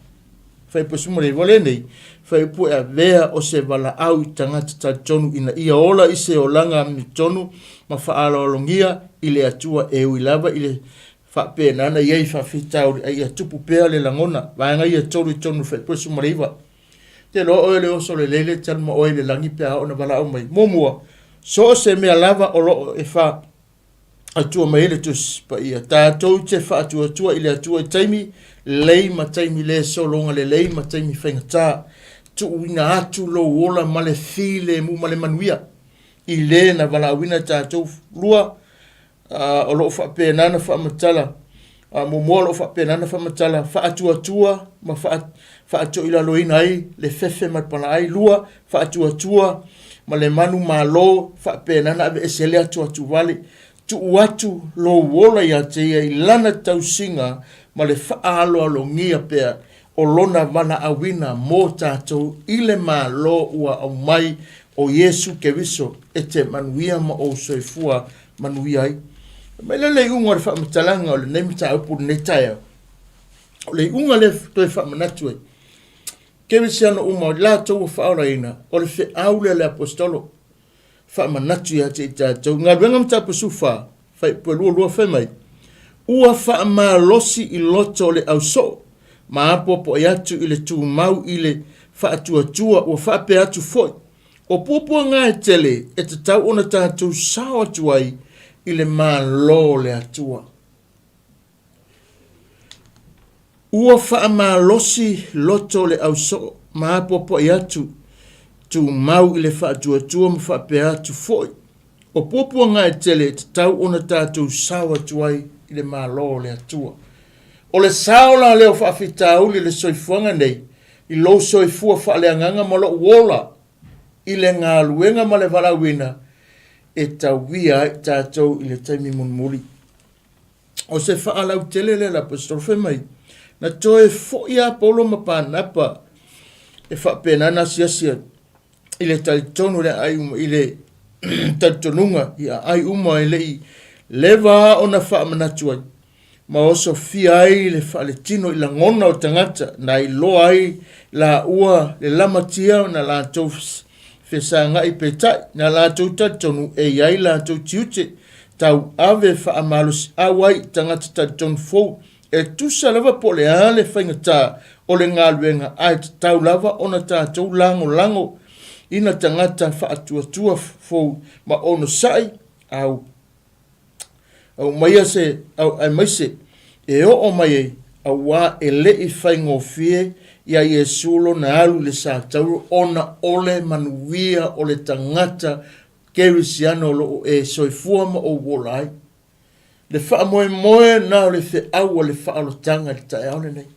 Fuaiupu 19 lenei, fuaiupu e avea o se valaau i tagata talitonu ina ia ola i se olaga amiotonu ma faaaloalogia i le Atua e ui lava i le faapena na i ai faafitauli, a ia tupu pea le lagona. Vaega ia e 3 i totonu o le fuaiupu 19. Te iloa oe le oso lelei le tali ma oe i le lagi pe a oo ina valaau mai. Muamua, so o se mea lava o lo o e fa Atua mai ai le Tusi Paia, tatou te faatuatua i le Atua i taimi lelei ma taimi le sologa lelei ma taimi faigata. Tuuina atu lou ola ma le filemu ma le manuia i le na valaauina tatou. 2, o lo o faapena na faamatala muamua o lo o faapena na faamatala faatuatua ma faatoilaloina ai le fefe ma le palaai. 2, faatuatua ma le manumalo, faapena na aveese ai le atuatuvale. Tuu atu lou ola ia te ia i lana tausiga ma le faaaloalogia pea o lona valaauina mo tatou i le Malo ua aumai o Iesu Keriso e te manuia ma ou soifua manuia ai. Fai mai lea le iuga o le faamatalaga o lenei mataupu i lenei taeao. O le iuga lea toe faamanatu ai, Kerisiano uma o i latou ua faaolaina, o le feau lea a le Aposetolo, faamanatu ia te i tatou. Galuega Mataupu 14, Fuaiupu 22 fai mai, Ua faamalosi i loto o le ausoo, ma apoapoai atu i le tumau i le faatuatua, ua faapea atu foi, o puapuaga e tele e tatau ona tatou sao atu ai i le Malo o le Atua. Ua faamalosi loto o le ausoo ma apoapoai atu, tumau i le faatuatua ma faapea atu foi, o puapuaga e tele e tatau ona tatou sao atu ai i le Malo o le Atua. O le sao la lea o faafitauli i le soifuaga nei, i lou soifua faaleagaga ma lou ola i le galuega ma le valaauina e tauia ai tatou i le taimi mulimuli. O se faalautele lea le Aposetolo fai mai, na toe foi a Paulo ma Panapa e faapena na asiasi i le talitonu le aai uma i le talitonuga i aai uma e le i leva ona faamanatu ai ma osofia ai le faaletino i lagona o tagata na iloa ai laua le lamatia na latou fesagai peitai na latou talitonu e i ai latou tiute. tauave faamalosiau ai i tagata talitonu fou, e tusa lava po o le a le faigata o le galuega, ae tatau lava ona tatou lagolago ina tagata faatuatua fou ma onosai au aumaia se aemaise e oo mai ai, auā e le i faigofie iā Iesu lona alu i le satauro ona o le manuia o le tagata kerisiano o lo o e soifua ma ou ola ai. Le faamoemoe na o le feau a le faaolataga i le taeao lenei.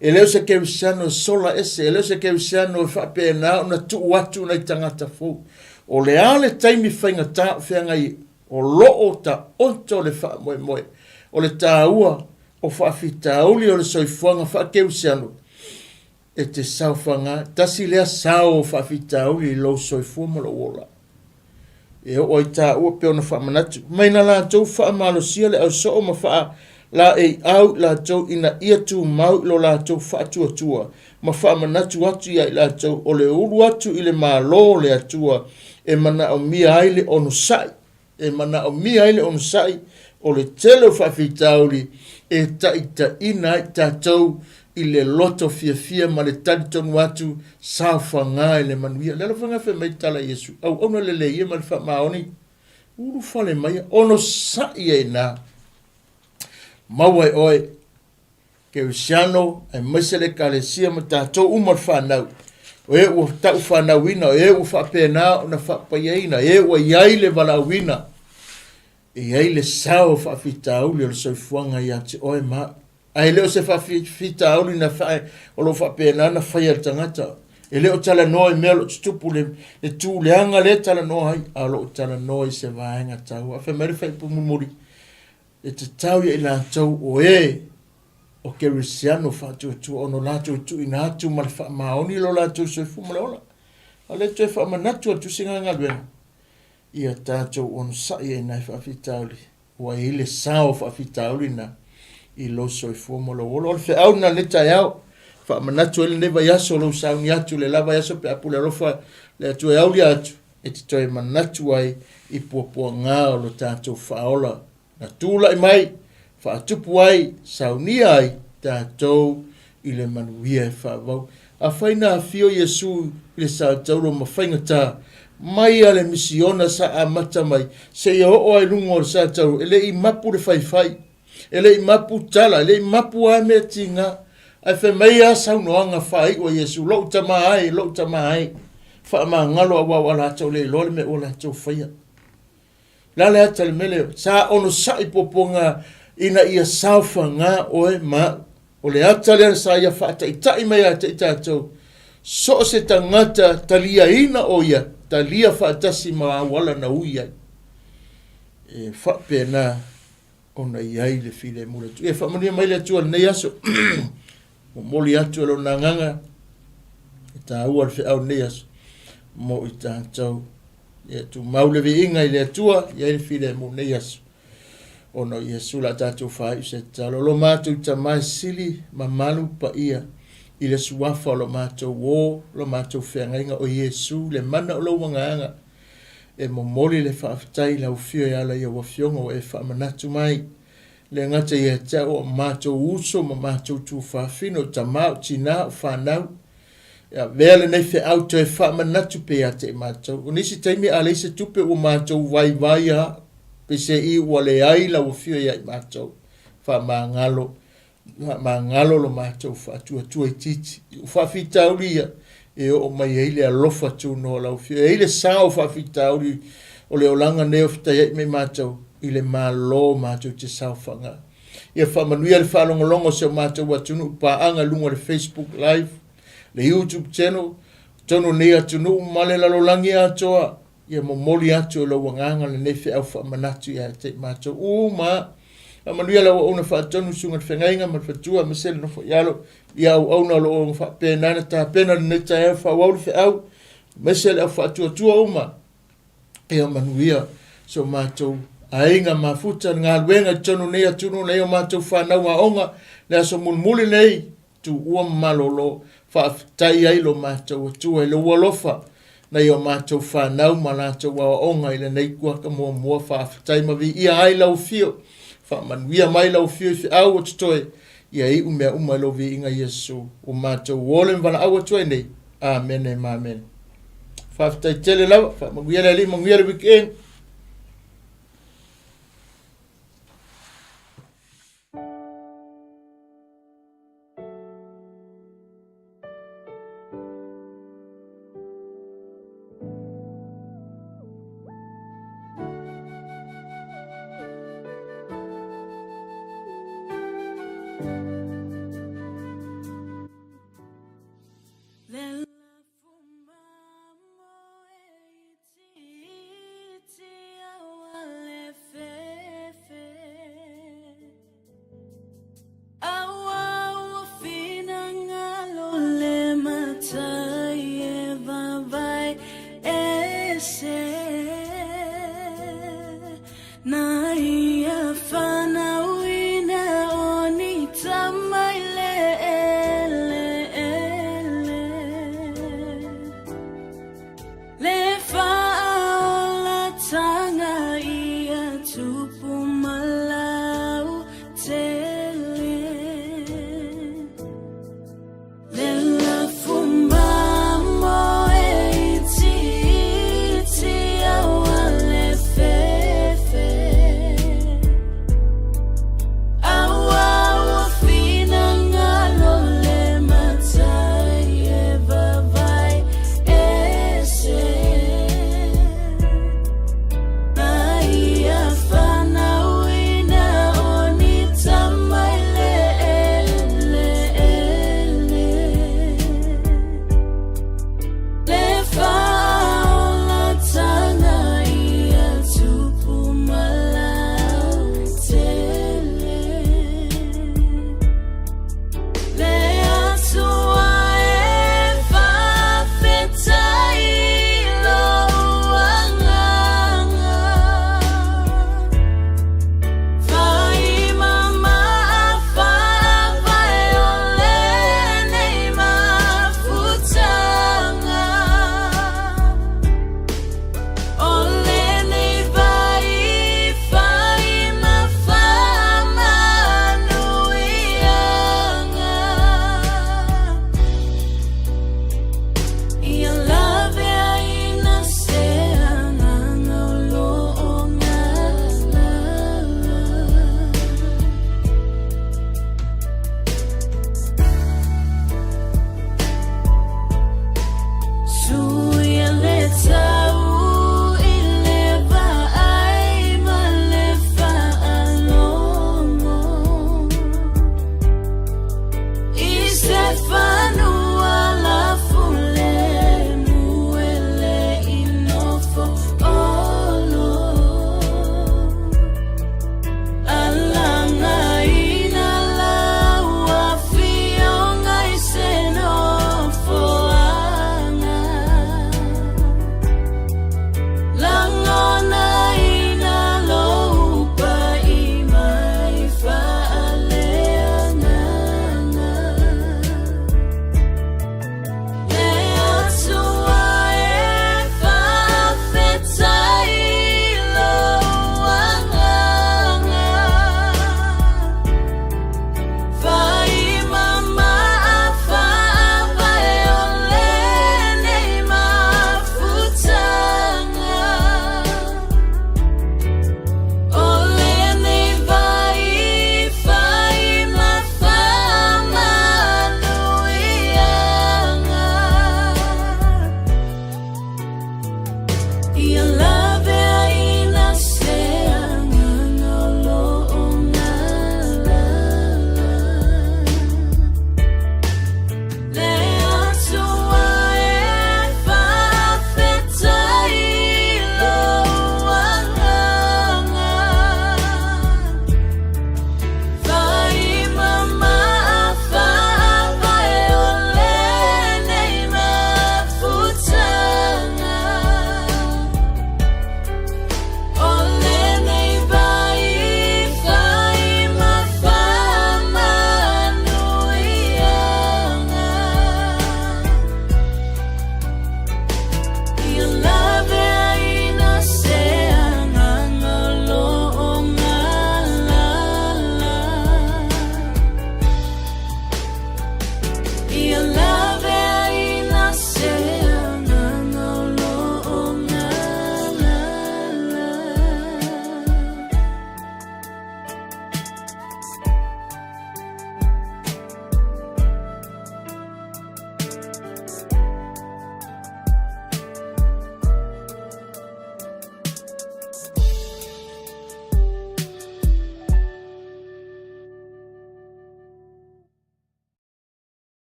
E le o se kerisiano e sola ese, e le o se kerisiano e faapena ona tuu atu nai tagata fou. O le a le taimi faigata o feagai o lo o taoto le faamoemoe. O le taua o faafitauli o le soifuaga faakerisiano e te saofaga, tasi lea sao o faafitauli i lou soifua ma lou ola. E oo ai taua pei ona faamanatu mai na latou faamalosia le ausoo ma faalaeiau i latou ina ia tumau i lo latou faatuatua ma faamanatu atu ia i latou o le ulu atu i le Malo o le Atua e manaomia ai le onosai e manaomia ai le onosai o le tele o faafitauli e taitaiina ai tatou i le loto fiafia ma le talitonu atu saofaga i le manuia. Le alofaga fai mai tala Iesu, auauna lelei ia ma le faamaoni, ulufale maia, onosai ai na, maua e oe Kerisiano, aemaise le Ekalesia ma tatou uma le fanau, o e ua taufanauina, o e ua faapena ona faapaiaina, e ua i ai le valaauina, e i ai le sao o faafitauli o le soifuaga ia te oe ma au. Ae le o se faafitauli na fa, o lo o faapena ona faia e le tagata. E le o talanoa i mea o lo o tutupu le, le tu leaga lea e talanoa ai, a o lo o talanoa i se vaega taua. Fai mai le faaipu mulimuli, e tatau ia i latou o e o kerisiano faatuatua ona latou tuuina atu ma le faamaoni lo latou soifua ma le ola. A o lea toe faamanatu a le Tusi Galuega, ia tatou onosai ai nai faafitauli, ua i ai le sao o faafitauli na i lou soifua ma lou ola. O le feau lena lenei taeao, faamanatu ai lenei vaiaso lou sauni atu le la vaiaso pe a pule alofa le Atua e aulia atu, e te toe manatu ai i puapuaga o lo tatou faaola na tulai mai, faatupu ai, saunia ai tatou i le manuia e faavau. Afai na afio Iesu i le satauro ma faigata mai a le misiona sa amata mai seia oo ai luga o le satauro, e le i mapu le faifai, e le i mapu tala, e le i mapu a mea tiga, ae fai mai a saunoaga faaiu a Iesu, Lou tama e, lou tama e, faamagalo aua ua latou le iloa le mea ua latou faia. Le a le ata le mea lea, sa onosai puapuaga ina ia saofaga oe ma au. O le ata lea sa ia faataitai mai ia te i tatou, so o se tagata taliaina o ia, talia faatasi ma auala na ui ai. E faapena ona i ai le filemu le Atua. Ia faamanuia mai le Atua lenei aso. Momoli atu e lona agaga e taua le feau lenei aso mo i tatou. Ia tumau le viiga i le Atua, i ai le filemu lenei aso. Ona o Iesu la tatou faaiu se tatalo. Lo matou Tama e sili mamalu paia i le suafa o lo matou ō, lo matou feagaiga o Iesu, le mana o lou agaga. E momoli le faafetai i lau Afio e ala i au Afioga ua e faamanatu mai. Le gata ia te au o matou uso ma matou tuafafine, o tama, o tina, o fanau. E avea lenei feau toe faamanatu pea ia te i matou. O nisi taimi a leai se tupe ua matou vaivai a, peiseai ua leai lau Afio ia i matou. Faamagalo Faamagalo lo matou faatuatua itiiti. O faafitauli ia e oo mai ai le alofa tunoa o lau Afioga. E i ai le sao o faafitauli o le olaga nei o fetaiai mai matou i le Malo matou te saofaga. Ia faamanuia le faalogologo o si o matou atunuu paaga i luga o le Facebook Live, le YouTube channel, totonu o lenei atunuu ma le lalolagi atoa. Ia momoli atu e lou agaga lenei feau faamanatu ia te i matou uma. Faamanuia lau auauna faatonu susuga i le feagaiga ma le faletua aemaise le nofo i alo i auauna o lo o faapena na tapena lenei taeao faaauau le feau aemaise le au faatuatua uma. Ia manuia so matou aiga mafuta le galuega i totonu o nei atunuu nei o matou fanau aoga le aso mulimuli nei tuua ma malolo. Faafetai ai lo matou Atua i lou alofa. nai o matou fanau ma latou aoaoga i lenei kuaka muamua. Faafetai ma viia ai lau afio. Faamanuia mai lau afio i feau o totoe, ia iu mea uma i lou viiga Iesu. Ua matou o le ma valaau atu ai nei. Amene ma amene. Faafetai tele lava, faamanuia le Alii, manuia le weekend.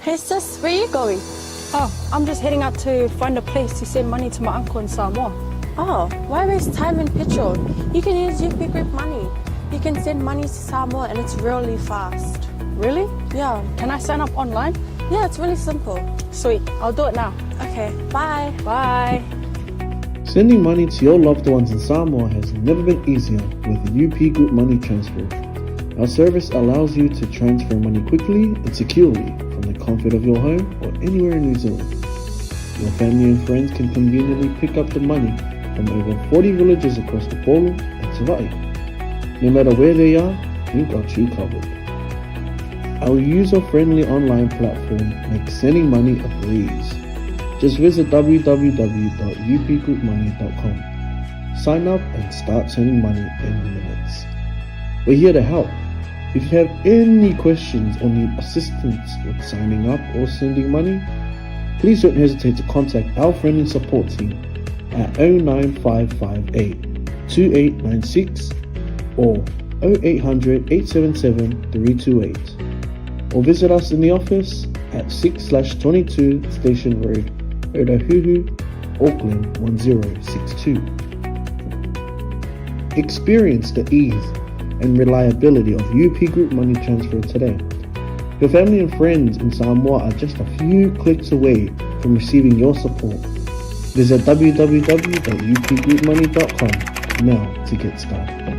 Hey sis, where you going? Oh, I'm just heading out to find a place to send money to my uncle in Samoa. Oh, why waste time and petrol? You can use UP Group Money. You can send money to Samoa and it's really fast. Really? Yeah. Can I sign up online? Yeah, it's really simple. Sweet, I'll do it now. Okay, bye. Bye. Sending money to your loved ones in Samoa has never been easier with UP Group Money Transfer. Our service allows you to transfer money quickly and securely from the comfort of your home or anywhere in New Zealand. Your family and friends can conveniently pick up the money from over 40 villages across the Polo and Savai'i. No matter where they are, we've got you covered. Our user-friendly online platform makes sending money a breeze. Just visit www.upgroupmoney.com. Sign up and start sending money in minutes. We're here to help. If you have any questions or need assistance with signing up or sending money, please don't hesitate to contact our friendly support team at 09558 2896 or 0800 877 328 or visit us in the office at 6/22 Station Road, Otahuhu, Auckland 1062. Experience the ease and reliability of UP Group Money Transfer today. Your family and friends in Samoa are just a few clicks away from receiving your support. Visit www.upgroupmoney.com now to get started.